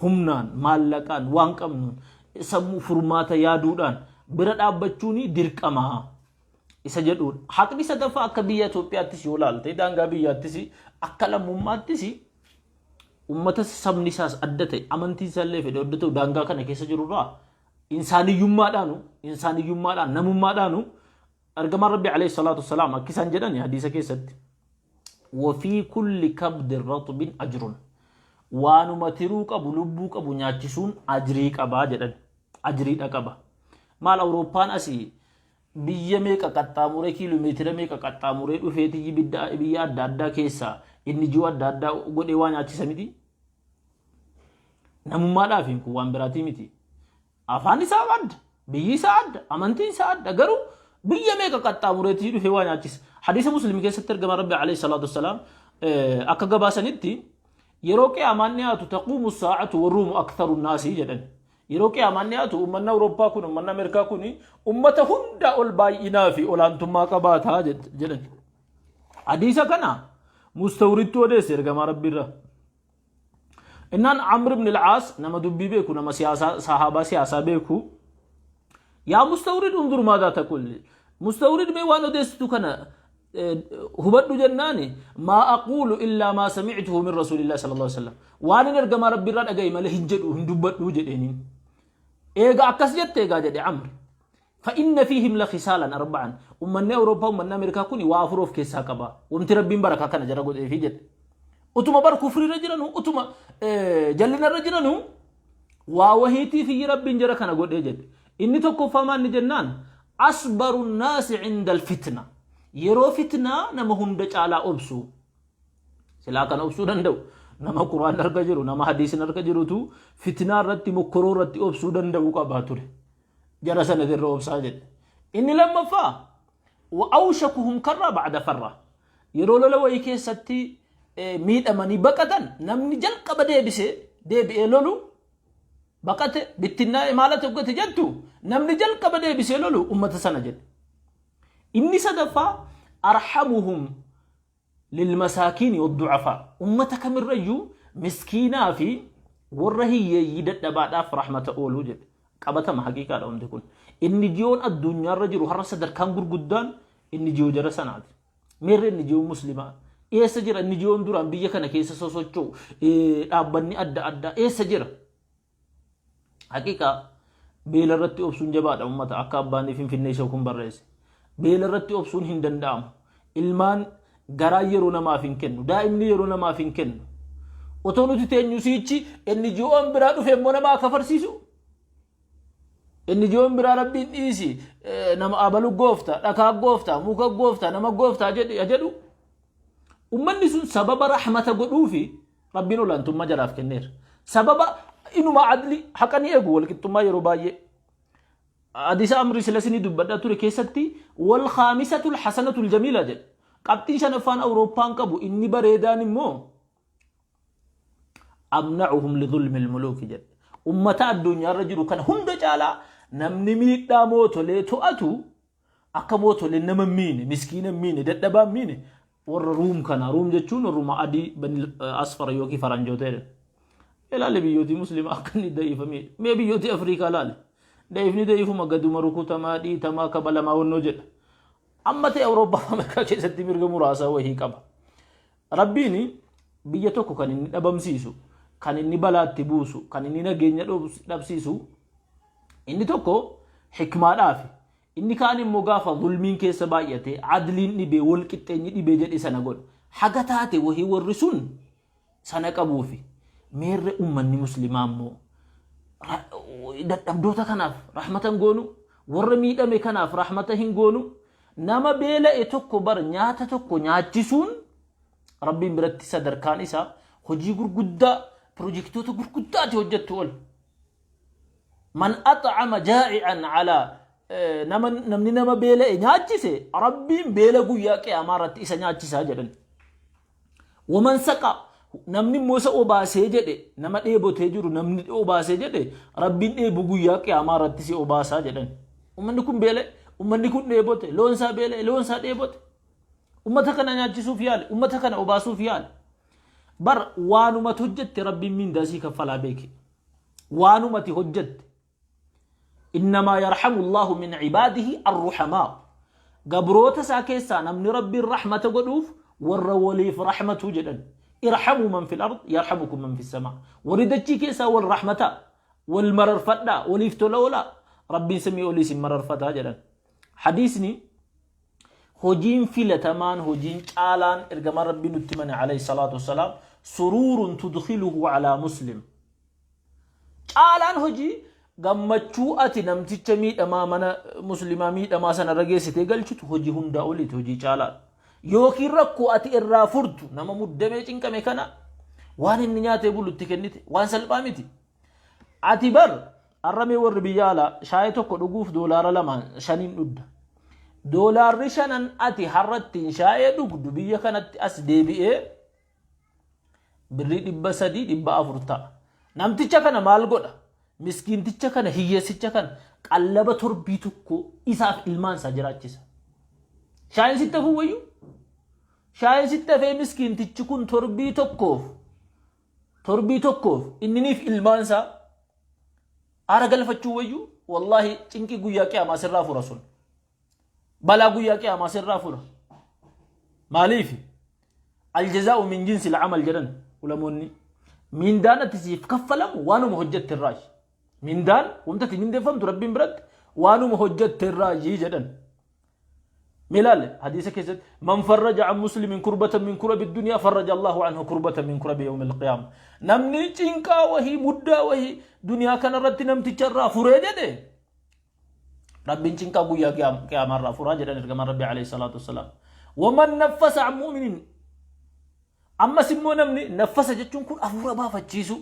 A: humnaan, maallaqaan, waan qabnuun sammuu furmaata yaaduudhaan bira dhaabbachuun dirqama isa jedhuudha. Haqni sadaffaa akka biyya Itoophiyaattis yoo ilaalte daangaa biyyaattis akka lammummaattis ummata sabni isaas adda ta'e amantiin isaallee fedhe adda ta'u daangaa kana keessa jirurraa insaaniyyummaadhaanu insaaniyyummaadhaan namummaadhaanu ergamaan rabbi alayhi salaatu wassalaam akka isaan jedhan hadiisa keessatti wafii kulli kabdin raxbin ajrun waanuma tiruu qabu lubbuu qabu nyaachisuun ajrii qabaa jedhan ajriidha qaba maal awurooppaan asii Biyya meeqa qaxxaamuree kiiloomeetira meeqa qaxxaamuree dhufeeti biyya adda addaa keessaa inni ji'oo adda addaa godhee waa nyaachisa miti. Namummaadhaaf hin kun waan biraatii miti. Afaan isaa adda, biyyi isaa adda, amantiin isaa adda garuu biyya meeqa qaxxaamureetii dhufee waa nyaachisa. Hadiisa Muslim keessatti ergama Rabbi alayhi salaatu wassalaam akka gabaasanitti yeroo qiyaamaan dhiyaatu taquumu saa'atu warruumu aktharu naasii jedhan. Yeroo qiyaamaan dhiyaatu uummanni Awurooppaa kun uummanni Ameerikaa kun uummata hundaa ol baay'inaa fi olaantummaa qabaataa jedhan. Hadiisa kana mustawrittu odeesse ergamaa Rabbiirraa. Innaan Amr ibn al-Aas nama dubbii beeku nama siyaasaa sahaabaa siyaasaa beeku yaa mustawrid undur maadaa taqul mustawrid mee waan odeessitu kana Hubadhu jennaani, maa aquulu illaa maa samictuhu min rasuulillah sallallahu alaihi wasallam, waan hin ergamaa rabbi irraa dhagaye malee hin jedhu, hin dubbadhu jedheeniin. Eega akkas jette egaa, jedhe Amri, فإن فيهم لخصالا أربعا. Ummanni Awurooppaa, ummanni Ameerikaa kun waa afur of keessaa qaba. Wanti rabbiin barakaa kana jara godheefi jedhe. Utuma bar kufriirra jiranu, utuma jallinarra jiranu, waa wahiitii fi rabbiin jara kana godhee jedhe. Inni tokkoffaa maanni jennaan, أصبر الناس عند الفتنة. Yeroo fitnaa nama hunda caalaa obsu. Silaa kana obsuu danda'u nama Quraan harka jiru, nama hadiisin harka jirutu fitnaa irratti, mokkoroo irratti obsuu danda'u qabaa ture. Jara sana irra obsaa jedhe. Inni lammaffaa, وأوشكهم كرة بعد فرة. Yeroo lola wayii keessatti miidhamanii baqatan, namni jalqaba deebisee deebi'ee lolu, baqate bittinnaa'e maalati hoggate jettu, namni jalqaba deebisee lolu ummata sana jedhe. Inni sadaffaa, أرحمهم للمساكين والضعفاء. Ummata kamirrayyuu miskiinaa fi warra hiyyeeyyii dadhabaadhaaf rahmata ooluu jedhe. Qabatama haqiiqaadha wanti kun. Inni jiyoon addunyaarra jiru har'a sadarkaan gurguddaan inni jiyoo jara sanaati. Meerre inni jiyoon muslimaa? Eessa jira inni jiyoon duraan biyya kana keessa sosocho'u, dhaabbanni adda addaa eessa jira? Haqiiqaa beela irratti obsuun jabaadha ummata, akka abbaan Finfinnee isa kun barreesse. Beela irratti obsuun hin danda'amu. Ilmaan garaa yeroo namaaf hin kennu. Daa'imni yeroo namaaf hin kennu. Otoo nuti teenyu siichi inni ji'oon biraa dhufe immoo nama akka farsiisu. Inni ji'oon biraa rabbiin dhiisi, nama abalu goofta, dhakaa goofta, muka goofta, nama gooftaa jedhu. Ummanni sun sababa rahmata godhuufi rabbiin olaantummaa jalaaf kenneera. Sababa inuma adli haqa ni eegu, walqixxummaa yeroo baay'ee. Hadiisa Amrii sila isinii dubbadhaa ture keessatti والخامسة الحسنة الجميلة jedhe. Qabxiin shanaffaan Awurooppaan qabu inni bareedaan immoo أمنعهم لظلم الملوك jedhe. Ummata addunyaarra jiru kana hunda caalaa namni miidhaa mootolee to'atu, akka mootoleen nama hin miine, miskiina hin miine, dadhabaa hin miine, warra Ruum kana. Ruum jechuun warruma adii bani asfara yookiin faranjoota jedhan. Ilaali biyyootii muslimaa akka inni da'iifamee. Mee biyyootii Afrikaa ilaali. Da'ifni da'ifuma gaduma rukutamaa, dhiitamaa, kabalamaa wannoo jedha. Amma ta'e Awurooppaa fi Ameerikaa keessatti mirga muraasaa wahii qaba. Rabbiin biyya tokko kan inni dhabamsiisu, kan inni balaatti buusu, kan inni nageenya dhabsiisu, inni tokko hikmaadhaafi. Inni kaan immoo gaafa zulmiin keessa baay'ate, adliin dhibee, wal qixxeenyi dhibee jedhe sana godha. Haga taate wahii warri sun sana qabuufi. Meerre ummanni muslimaa immoo dadhabdoota kanaaf rahmata hin goonu, warra miidhame kanaaf rahmata hin goonu. Nama beela'e tokko bar nyaata tokko nyaachisuun rabbiin biratti sadarkaan isaa hojii gurguddaa, pirojektoota gurguddaati hojjettu ol. من أطعم جائعا على nama, namni nama beela'e nyaachise, rabbiin beela guyyaa qiyaamaa irratti isa nyaachisaa jedhan. ومن سقى, namni immoo isa obaasee jedhe, nama dheebotee jiru namni obaasee jedhe, rabbiin dheebu guyyaa qiyaamaa irratti si obaasaa jedhan. Ummanni kun beela'e, ummanni kun dheebote, loon isaa beela'e, loon isaa dheebote. Ummata kana nyaachisuuf yaale, ummata kana obaasuuf yaale. Bar waanumati hojjette rabbiin mindaa sii kaffalaa beeke. Waanumati hojjette. إنما يرحم الله من عباده الرحماء. Gabroota isaa keessaa namni rabbiin rahmata godhuuf warra waliif rahmatu jedhan. ارحموا من في الأرض يرحمكم من في السماء. Warri dachii keessaa wal rahmata, wal mararfadhaa, waliif tola oolaa. Rabbiin samii olii isin mararfataa jedhan. Hadiisni hojiin filatamaan, hojiin caalaan ergamaan rabbii nutti mane عليه الصلاة والسلام سرور تدخله على مسلم. Caalaan hojii gammachuu ati namticha miidhamaa, mana muslimaa miidhamaa sana irra geessitee galchitu hojii hundaa oliiti, hojii caalaadha. Yookiin rakkoo ati irraa furtu, nama muddamee cinqame kana waan inni nyaatee bulutti kennite, waan salphaa miti. Ati bar har'amee warri biyya alaa shaayii tokko dhuguuf $2 5n dhugda. $5n ati har'a ittiin shaayee dhugdu biyya kanatti as deebi'ee birrii 300, 400 ta'a. Namticha kana maal godha? Miskiinticha kana, hiyyeessicha kana qallaba torbii tokko isaaf ilmaan isaa jiraachisa. Shaayiin sitti hafuu wayyuu? Shaayiin sitti hafee miskiintichi kun torbii tokkoof inniniif ilmaan isaa aara galfachuu wayyuu? Wallaahi cinqii guyyaa qiyaamaa sirraa fura sun. Balaa guyyaa qiyaamaa sirraa fura. Maaliif? Aljazaa'u min jinsi al-amal jedhan ulamoonni. Mindaan ati siif kaffalamu waanuma hojjette irraayi. Mindaan wanta ati mindeeffamtu Rabbiin biratti waanuma hojjette irraayi jedhan. Mee ilaali hadiisa keessatti man farraja an muslimin kurbatan min kurabi duniyaa farraja Allahu anhu kurbatan min kurabi yawmil qiyaama. Namni cinqaa wahii muddaa wahii duniyaa kanarratti namticha irraa furee jedhe Rabbiin cinqaa guyyaa qiyaamaa irraa furaa jedhan ergamaan Rabbii alayhi salaatu wassalaam. Waman naffasa an mu'minin ammas immoo namni naffasa jechuun kun hafuura baafachiisu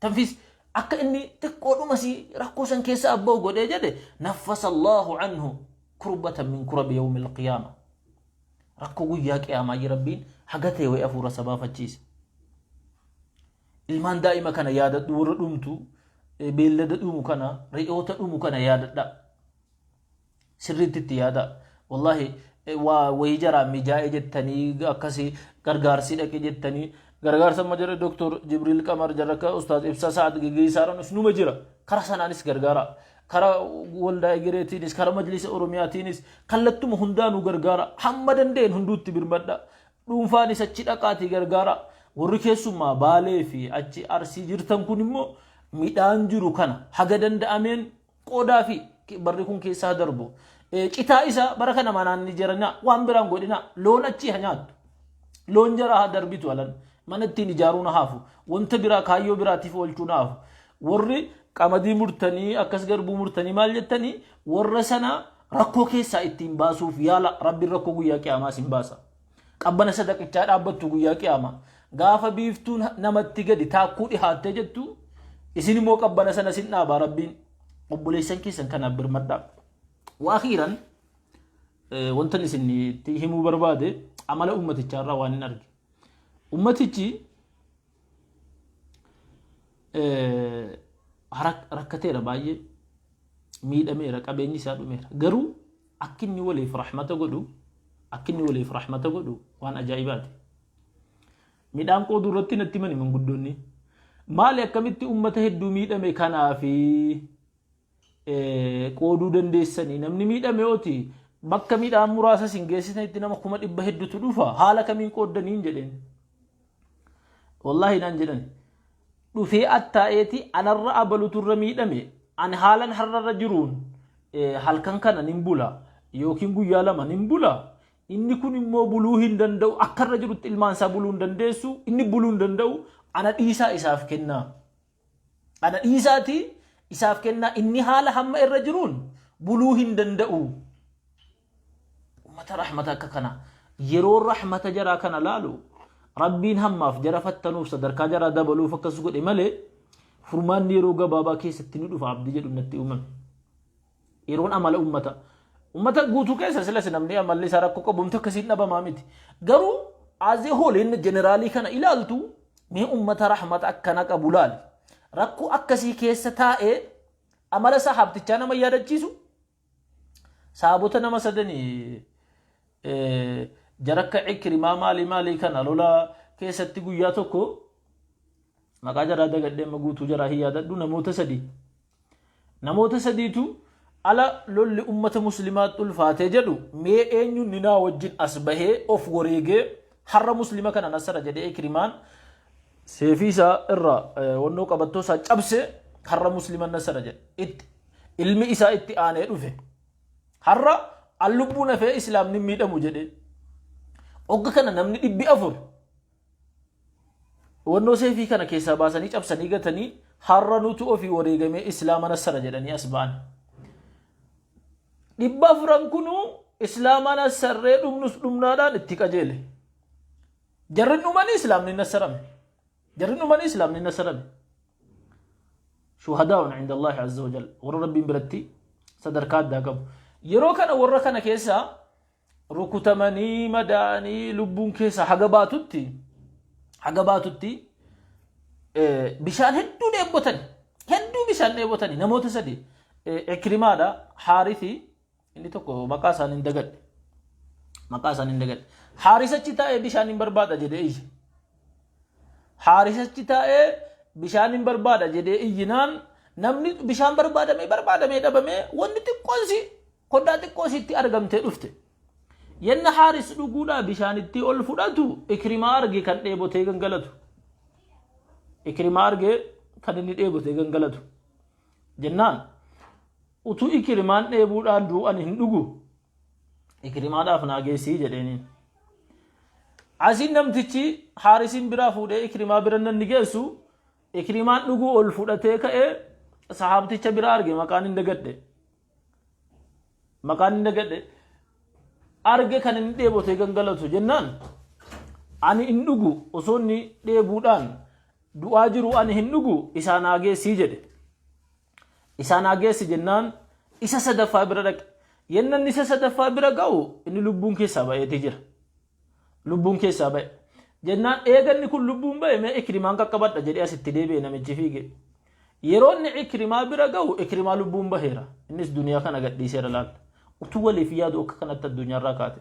A: tanfiis akka inni xiqqoodhuma si rakkoo san keessa abba'u godhee jedhe naffasa Allahu anhu kurbatan min kurabi yawmil qiyaama. Rakkoo guyyaa qiyaamaa Rabbiin haga ta'e wayii hafuura isa baafachiisa. Ilmaan daa'ima kana yaadadhu warra dhumtu beellada dhumu kana re'oota dhumu kana yaadadha. Sirriitti itti yaada. Wallaahi waa wayii jaraa mijaa'e jettanii akkasii gargaarsii dhaqe jettanii gargaarsa amma jara Dooktor Jibriil Qamar jara akka Ustaaz Ibsaa Sa'ad geggeessaadhaanis numa jira. Kara sanaanis gargaara. Kara waldaa egereetiinis kara majlisa Oromiyaatiinis kallattuma hundaanuu gargaara. Hamma danda'een hunduutti birmadha. Dhuunfaanis achi dhaqaatii gargaaraa. Warri keessumaa Baalee fi achi Arsii jirtan kun immoo midhaan jiru kana haga danda'ameen qoodaa fi barri kun keessaa darbu. Citaa isaa bara kana manaan ni jiranaa waan biraan godhinaa loon achii ha nyaattu. Loon jaraa haa darbitu alan mana ittiin ijaaruu na haafu wanta biraa kaayyoo biraatiif oolchuu na haafu. Warri qamadii murtanii akkas garbuu murtanii maal jettanii warra sana rakkoo keessaa ittiin baasuuf yaala rabbiin rakkoo guyyaa qiyaamaa isin baasa. Qabbana sadaqichaa dhaabbattu guyyaa qiyaamaa. Gaafa biiftuun namatti gadi taakkuu dhihaattee jettu isin immoo qabbana sana isin dhaabaa rabbiin obboleessan keessan kanaaf birmadhaa. Waakiiran wantan isin itti himuu barbaade amala ummatichaa irraa waan hin arge. Ummatichi rakkateera baay'ee miidhameera qabeenyi isaa dhumeera. Garuu Akki inni waliif rahmata godhu akki inni waliif rahmata godhu waan ajaa'ibaati. Midhaan qooduu irratti natti himani manguddoonni. Maali akkamitti ummata hedduu miidhame kanaafi qooduu dandeessanii namni miidhame yooti bakka midhaan muraasa isin geessitanitti nama 100,000 hedduutu dhufa haala kamiin qooddaniin jedheen. Wallaahi naan jedhan dhufee attaa'eeti anarra abalutu irra miidhame ani haalan har'arra jiruun halkan kana nin bula yookiin guyyaa lama nin bula inni kun immoo buluu hin danda'u akka irra jirutti ilmaan isaa buluu hin dandeessu inni buluu hin danda'u ana dhiisaa isaaf kennaa ana dhiisaati isaaf kennaa inni haala hamma irra jiruun buluu hin danda'u. Ummata rahmata akka kana yeroo rahmata jaraa kana laalu rabbiin hammaaf jara fattanuuf sadarkaa jaraa dabaluuf akkas godhe malee furmaanni yeroo gabaabaa keessatti ni dhufa abdii jedhu natti uumame. Yeroon amala ummata ummata guutuu keessa silas namni amalli isaa rakkoo qabu humti akkasiin dhabamaa miti. Garuu azee hooleen jeneraalii kana ilaaltu mee ummata rahmata akkana qabu laali. Rakkoo akkasii keessa taa'ee amala sahaabtichaa nama yaadachiisu Saabota nama sadani jarakka Ikrimaa maalii maalii kana lola keessatti guyyaa tokko maqaa jaraa dagadhee amma guutuu jaraa hin yaadadhu namoota sadii. Namoota sadiitu ala lolli ummata muslimaatti ulfaatee jedhu mee eenyuun ni naa wajjin as bahee of wareegee har'a muslima kana nasara jedhee Ikrimaan seefii isaa irraa wannoo qabattoo isaa cabsee har'a muslima nasara jedhe. Itti ilmi isaa itti aanee dhufe. Har'a an lubbuun hafee islaamni hin miidhamu jedhee. Ogga kana namni 400 wannoo seefii kana keessaa baasanii cabsanii gatanii har'a nutu ofii wareegamee islaama nassara jedhanii as ba'an. 400 kunuu islaama nassarree dhumnus dhumnaadhaan itti qajeele. Jarri dhumanii islaamni nassarame. Jarri dhumanii islaamni nassarame. Shuhadaa'un inda Allaahi azza wa jalla warra Rabbiin biratti sadarkaa addaa qabu. Yeroo kana warra kana keessaa rukutamanii madaa'anii lubbuun keessa haga baatutti haga baatutti bishaan hedduu dheebotani. Hedduu bishaan dheebotani namoota sadi Ikrimaadha Haarithi inni tokko maqaa isaanii hin dagadhe. Maqaa isaanii hin dagadhe. Haaris achi taa'ee bishaan hin barbaada jedhee iyye. Haaris achi taa'ee bishaan hin barbaada jedhee iyyinaan namni bishaan barbaadamee barbaadamee dhabamee wanni xiqqoon si koddaa xiqqoo sitti argamtee dhufte. Yenna Haaris dhuguudhaa bishaanittii ol fudhatu Ikrimaa arge kan dheebotee gangalatu. Ikrimaa arge kan inni dheebotee gangalatu. Jennaan utuu Ikrimaan dheebuudhaan du'an hin dhugu Ikrimaadhaaf naa geessii jedheeniin. Asiin namtichi Haarisiin biraa fuudhee Ikrimaa bira nanni geessu Ikrimaan dhuguu ol fudhatee ka'ee sahaabticha bira arge maqaan hin dagadhe. Maqaan hin dagadhe. Arge kan inni dheebotee gangalatu jennaan ani hin dhugu osoo inni dheebuudhaan du'aa jiru ani hin dhugu isaa naa geessii jedhe. Isaa naa geessi jennaan isa sadaffaa bira dhaqe. Yennan isa sadaffaa bira ga'u inni lubbuun keessaa ba'eeti jira. Lubbuun keessaa ba'e. Jennaan eeganni kun lubbuun ba'e mee Ikrimaan qaqqabadha jedhee asitti deebi'e namichi fiige. Yeroo inni Ikrimaa bira ga'u Ikrimaa lubbuun baheera. Innis duniyaa kana gadhiiseera laal. Utuu waliif yaadu akka kanatti addunyaarraa kaate.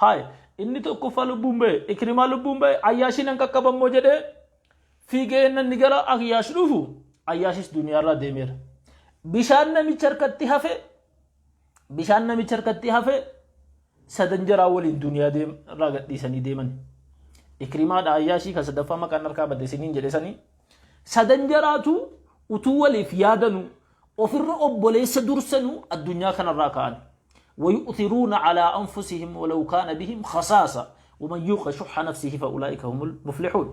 A: Haay inni tokkoffaa lubbuun ba'e Ikrimaa lubbuun ba'e Ayyaashiin an qaqqabammoo jedhee fiigee inni gara Ayyaash dhufu Ayyaashis duniyaarraa deemeera. Bishaan namicha harkatti hafe bishaan namicha harkatti hafe sadan jaraa waliin duniyaa irraa gadhiisanii deeman. Ikrimaadha Ayyaashii kan sadaffaa maqaan harkaa badde isiniin jedhe sanii. Sadan jaraatu utuu waliif yaadanu ofirra obboleessa dursanu addunyaa kanarraa ka'an. ويؤثرون على أنفسهم ولو كان بهم خصاصة ومن يوق شح نفسه فأولئك هم المفلحون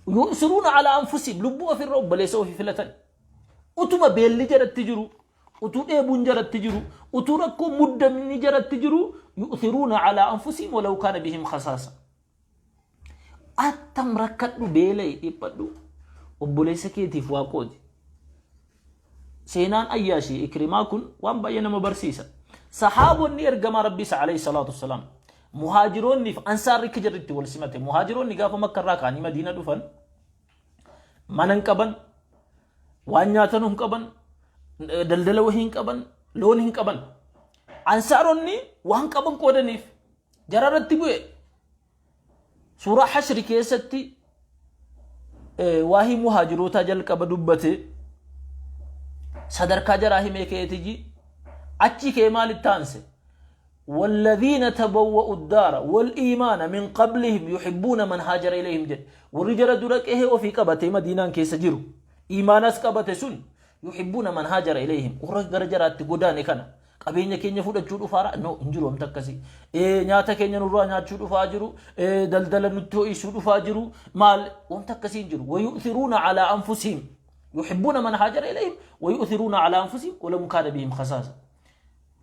A: يؤثرون على أنفسهم لبوا في الرب ليس في فلة utuma beelli jaratti jiru utuu dheebuun jaratti jiru utuu rakkoo muddamni jaratti jiru yu'thiruuna alaa anfusihim walaw kaana bihim khasaasa attam rakkadhu beela'i dhiphadhu obboleessa keetiif waa qoodi seenaan Ayyaashii Ikrimaa kun waan baay'ee nama barsiisa sahaabonni ergamaa rabbiis alayhi salaatu wassalaam muhaajiroonni fi ansaarri akka jarri itti wal simate muhaajiroonni gaafa makka irraa ka'anii madiina dhufan mana hin qaban waan nyaatan hin qaban daldala wahii hin qaban loon hin qaban ansaaronni waan qaban qoodaniif jara irratti bu'e suuraa hashri keessatti waahii muhaajirootaa jalqaba dubbate sadarkaa jaraa himee ka'eetiji achi kee maalitti aanse والذين تبوأوا الدار والإيمان من قبلهم يحبون من هاجر إليهم جد ورجل درك إيه وفي قبته مدينة كيس جرو إيمانس قبته سن يحبون من هاجر إليهم ورجل جرات قدان كان qabeenya keenya fudhachuu dhufaara no hin jiru wamta akkasii nyaata keenya nurraa nyaachuu dhufaa jiru daldala nutti ho'isuu dhufaa jiru maal wamta akkasii hin jiru wayu'thiruuna alaa anfusihim yuhibbuuna man haajara ilayhim wayu'thiruuna alaa anfusihim walam kaana bihim khasaasa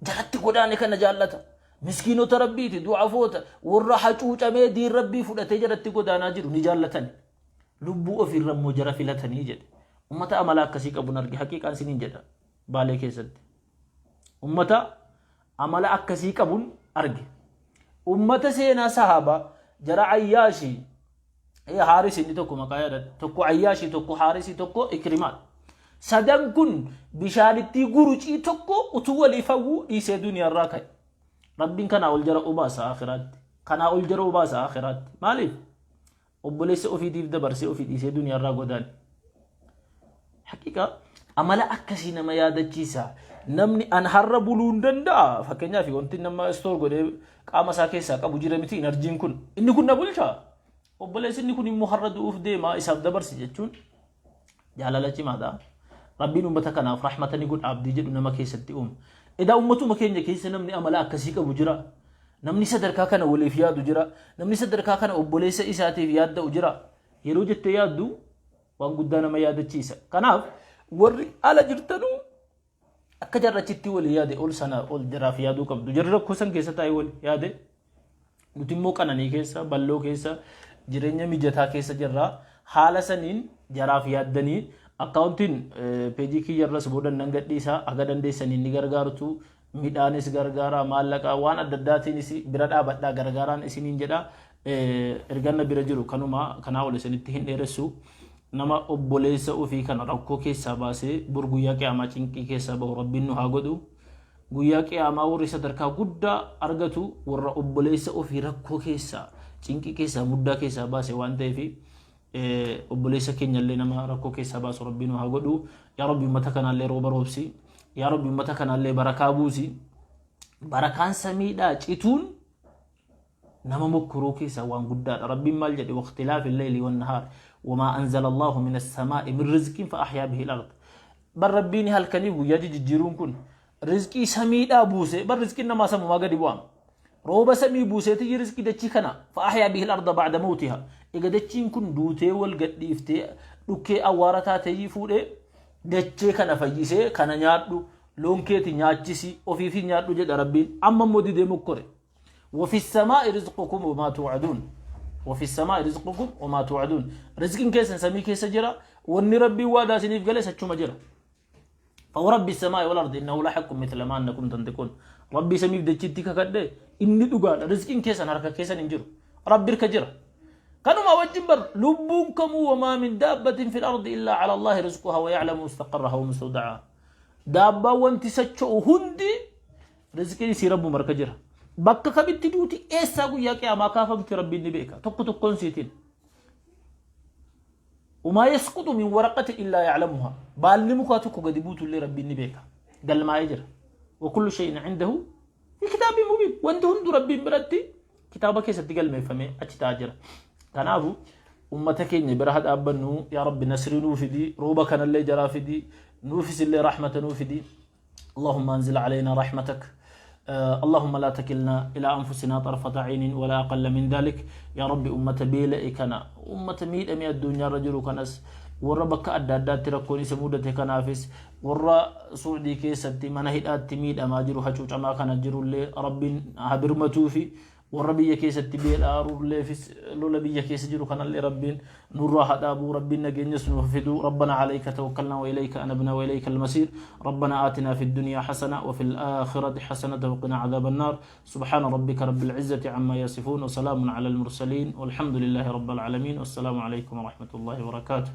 A: jaratti godaane kana jaallata miskiinota rabbiiti du'afoota warra hacuucamee diin rabbii fudhatee jaratti godaanaa jiru ni jaallatan lubbuu ofiirra immoo jara filatanii jedhe ummata amala akkasii qabuun arge haqiiqaan isiniin jedha baalee keessatti ummata amala akkasii qabuun arge ummata seenaa sahaabaa jara ayyaashii Haaris inni tokko maqaa yaadadha. Tokko Ayyaashii, tokko Haarisii, tokko Ikrimaadha. Sadan kun bishaanittii gurucii tokko utuu waliif hawwuu dhiisee duniyaarraa ka'e. Rabbiin kanaa ol jara obaasa akhiraatti. Kanaa ol jara obaasa akhiraatti. Maaliif? Obboleessa ofiitiif dabarsee ofii dhiisee duniyaarraa godaane. Haqiqa amala akkasii nama yaadachiisa. Namni an har'a buluu hin danda'a. Fakkeenyaaf wanti nama istoor godhee qaama isaa keessaa qabu jira miti inarjiin kun. Inni kun na bulcha. Obboleessi inni kun immoo har'a du'uuf deema isaaf dabarsi jechuun jaalala cimaadha. Rabbiin uummata kanaaf rahmata ni godha abdii jedhu nama keessatti uuma. Edaa uummatuma keenya keessa namni amala akkasii qabu jira. Namni sadarkaa kana waliif yaadu jira. Namni sadarkaa kana obboleessa isaatiif yaadda'u jira. Yeroo jettee yaaddu waan guddaa nama yaadachiisa. Kanaaf warri ala jirtanuu akka jarri achitti walii yaade ol sana ol jaraaf yaaduu qabdu. Jarri rakkoo san keessa taa'ee wal yaade nuti immoo qananii keessa balloo keessa jireenya mijataa keessa jirra. Haala saniin jaraaf yaaddanii akkaawuntiin peejii kiyyarras booda nan gadhiisa haga dandeessaniin ni gargaartu midhaanis gargaara maallaqa waan adda addaatiinis bira dhaabadhaa gargaaraan isiniin jedha erganna bira jiru kanuma kanaa ol isinitti hin dheeressu nama obboleessa ofii kana rakkoo keessaa baasee bor guyyaa qiyaamaa cinqii keessaa bahu rabbiin nu haa godhu guyyaa qiyaamaa warri sadarkaa guddaa argatu warra obboleessa ofii rakkoo keessaa cinqii keessaa muddaa keessaa baase waan ta'eef obboleessa keenyallee nama rakkoo keessaa baasu rabbiin nu haa godhu yaa rabbi ummata kanaallee rooba roobsi yaa rabbi ummata kanaallee barakaa buusi barakaan samiidhaa cituun Nama mokkoruu keessaa waan guddaadha. Rabbiin maal jedhe? Waqtilaafi leyli wannahaar wamaa anzala Allaahu min assamaa'i min rizqiin fa ahyaa bihi al-ard. Bar Rabbiin halkanii guyyaa jijjiiruun kun rizqii samiidhaa buuse. Bar rizqiin namaa samumaa gadi bu'ama. Rooba samii buuseetiyyi rizqii dachii kana fa ahyaa bihi al-arda ba'da mawtiha. Ega dachiin kun duutee wal gadhiiftee dhukkee awwaara taateeyyii fuudhee dachee kana fayyisee, kana nyaadhu, loon keeti nyaachisi, ofiifi nyaadhu jedha Rabbiin. Amma immoo didee mokkore. وفي السماء رزقكم وما توعدون، وفي السماء رزقكم وما توعدون. رزقin keessan samii keessa jira, wanni Rabbiin waadaa isiniif gale achuma jira. فورب السماء والأرض إنه لحق مثل ما أنكم تنطقون. Rabbii samiif dachiitti kakadhe, inni dhugaadha. Rizqiin keessan harka keessan hin jiru, Rabbi harka jira. Kanuma wajjin bar lubbuun kamuu, وما من دابة في الأرض إلا على الله رزقها ويعلم مستقرها ومستودعها. Daabbaan, wanti socho'u hundi rizqiin isii Rabbuma harka jira. Bakka kamitti duuti, eessaa guyyaa qiyaamaa kaafamti, Rabbiin ni beeka tokko tokkoon siitiin. وما يسقط من ورقة إلا يعلمها. Baalli mukaa tokko gadi buutullee Rabbiin ni beeka, galmaa'ee jira. وكل شيء عنده في كتاب مبين. Wanti hundu Rabbiin biratti kitaaba keessatti galmeeffamee achi ta'aa jira. Kanaafu ummata keenya bira haa dhaabbannu. Yaa Rabbi, nasrii nuu fidi, rooba kanallee jaraa fidi, nuufis illee rahmata nuu fidi. اللهم انزل علينا رحمتك. اللهم لا تكلنا الى انفسنا طرفة عين ولا اقل من ذلك. يا ربي، ummata beela'e kana, ummata miidhame addunyaa irra jiru kanas, warra bakka adda addaatti rakkoon isa mudate kanaafis, warra Suudii keessatti mana hidhaatti miidhamaa jiru, hacuucamaa kana jirullee Rabbiin haa birmatuufi, warra biyya keessatti beela'aarulleefis, lola biyya keessa jiru kanallee Rabbiin nurraa haa dhaabu, Rabbiin nageenyas nuuf fidu. ربنا عليك توكلنا وإليك أنبنا وإليك المصير. ربنا آتنا في الدنيا حسنة وفي الآخرة حسنة وقنا عذاب النار. سبحان ربك رب العزة عما يصفون وسلام على المرسلين والحمد لله رب العالمين. والسلام عليكم ورحمة الله وبركاته.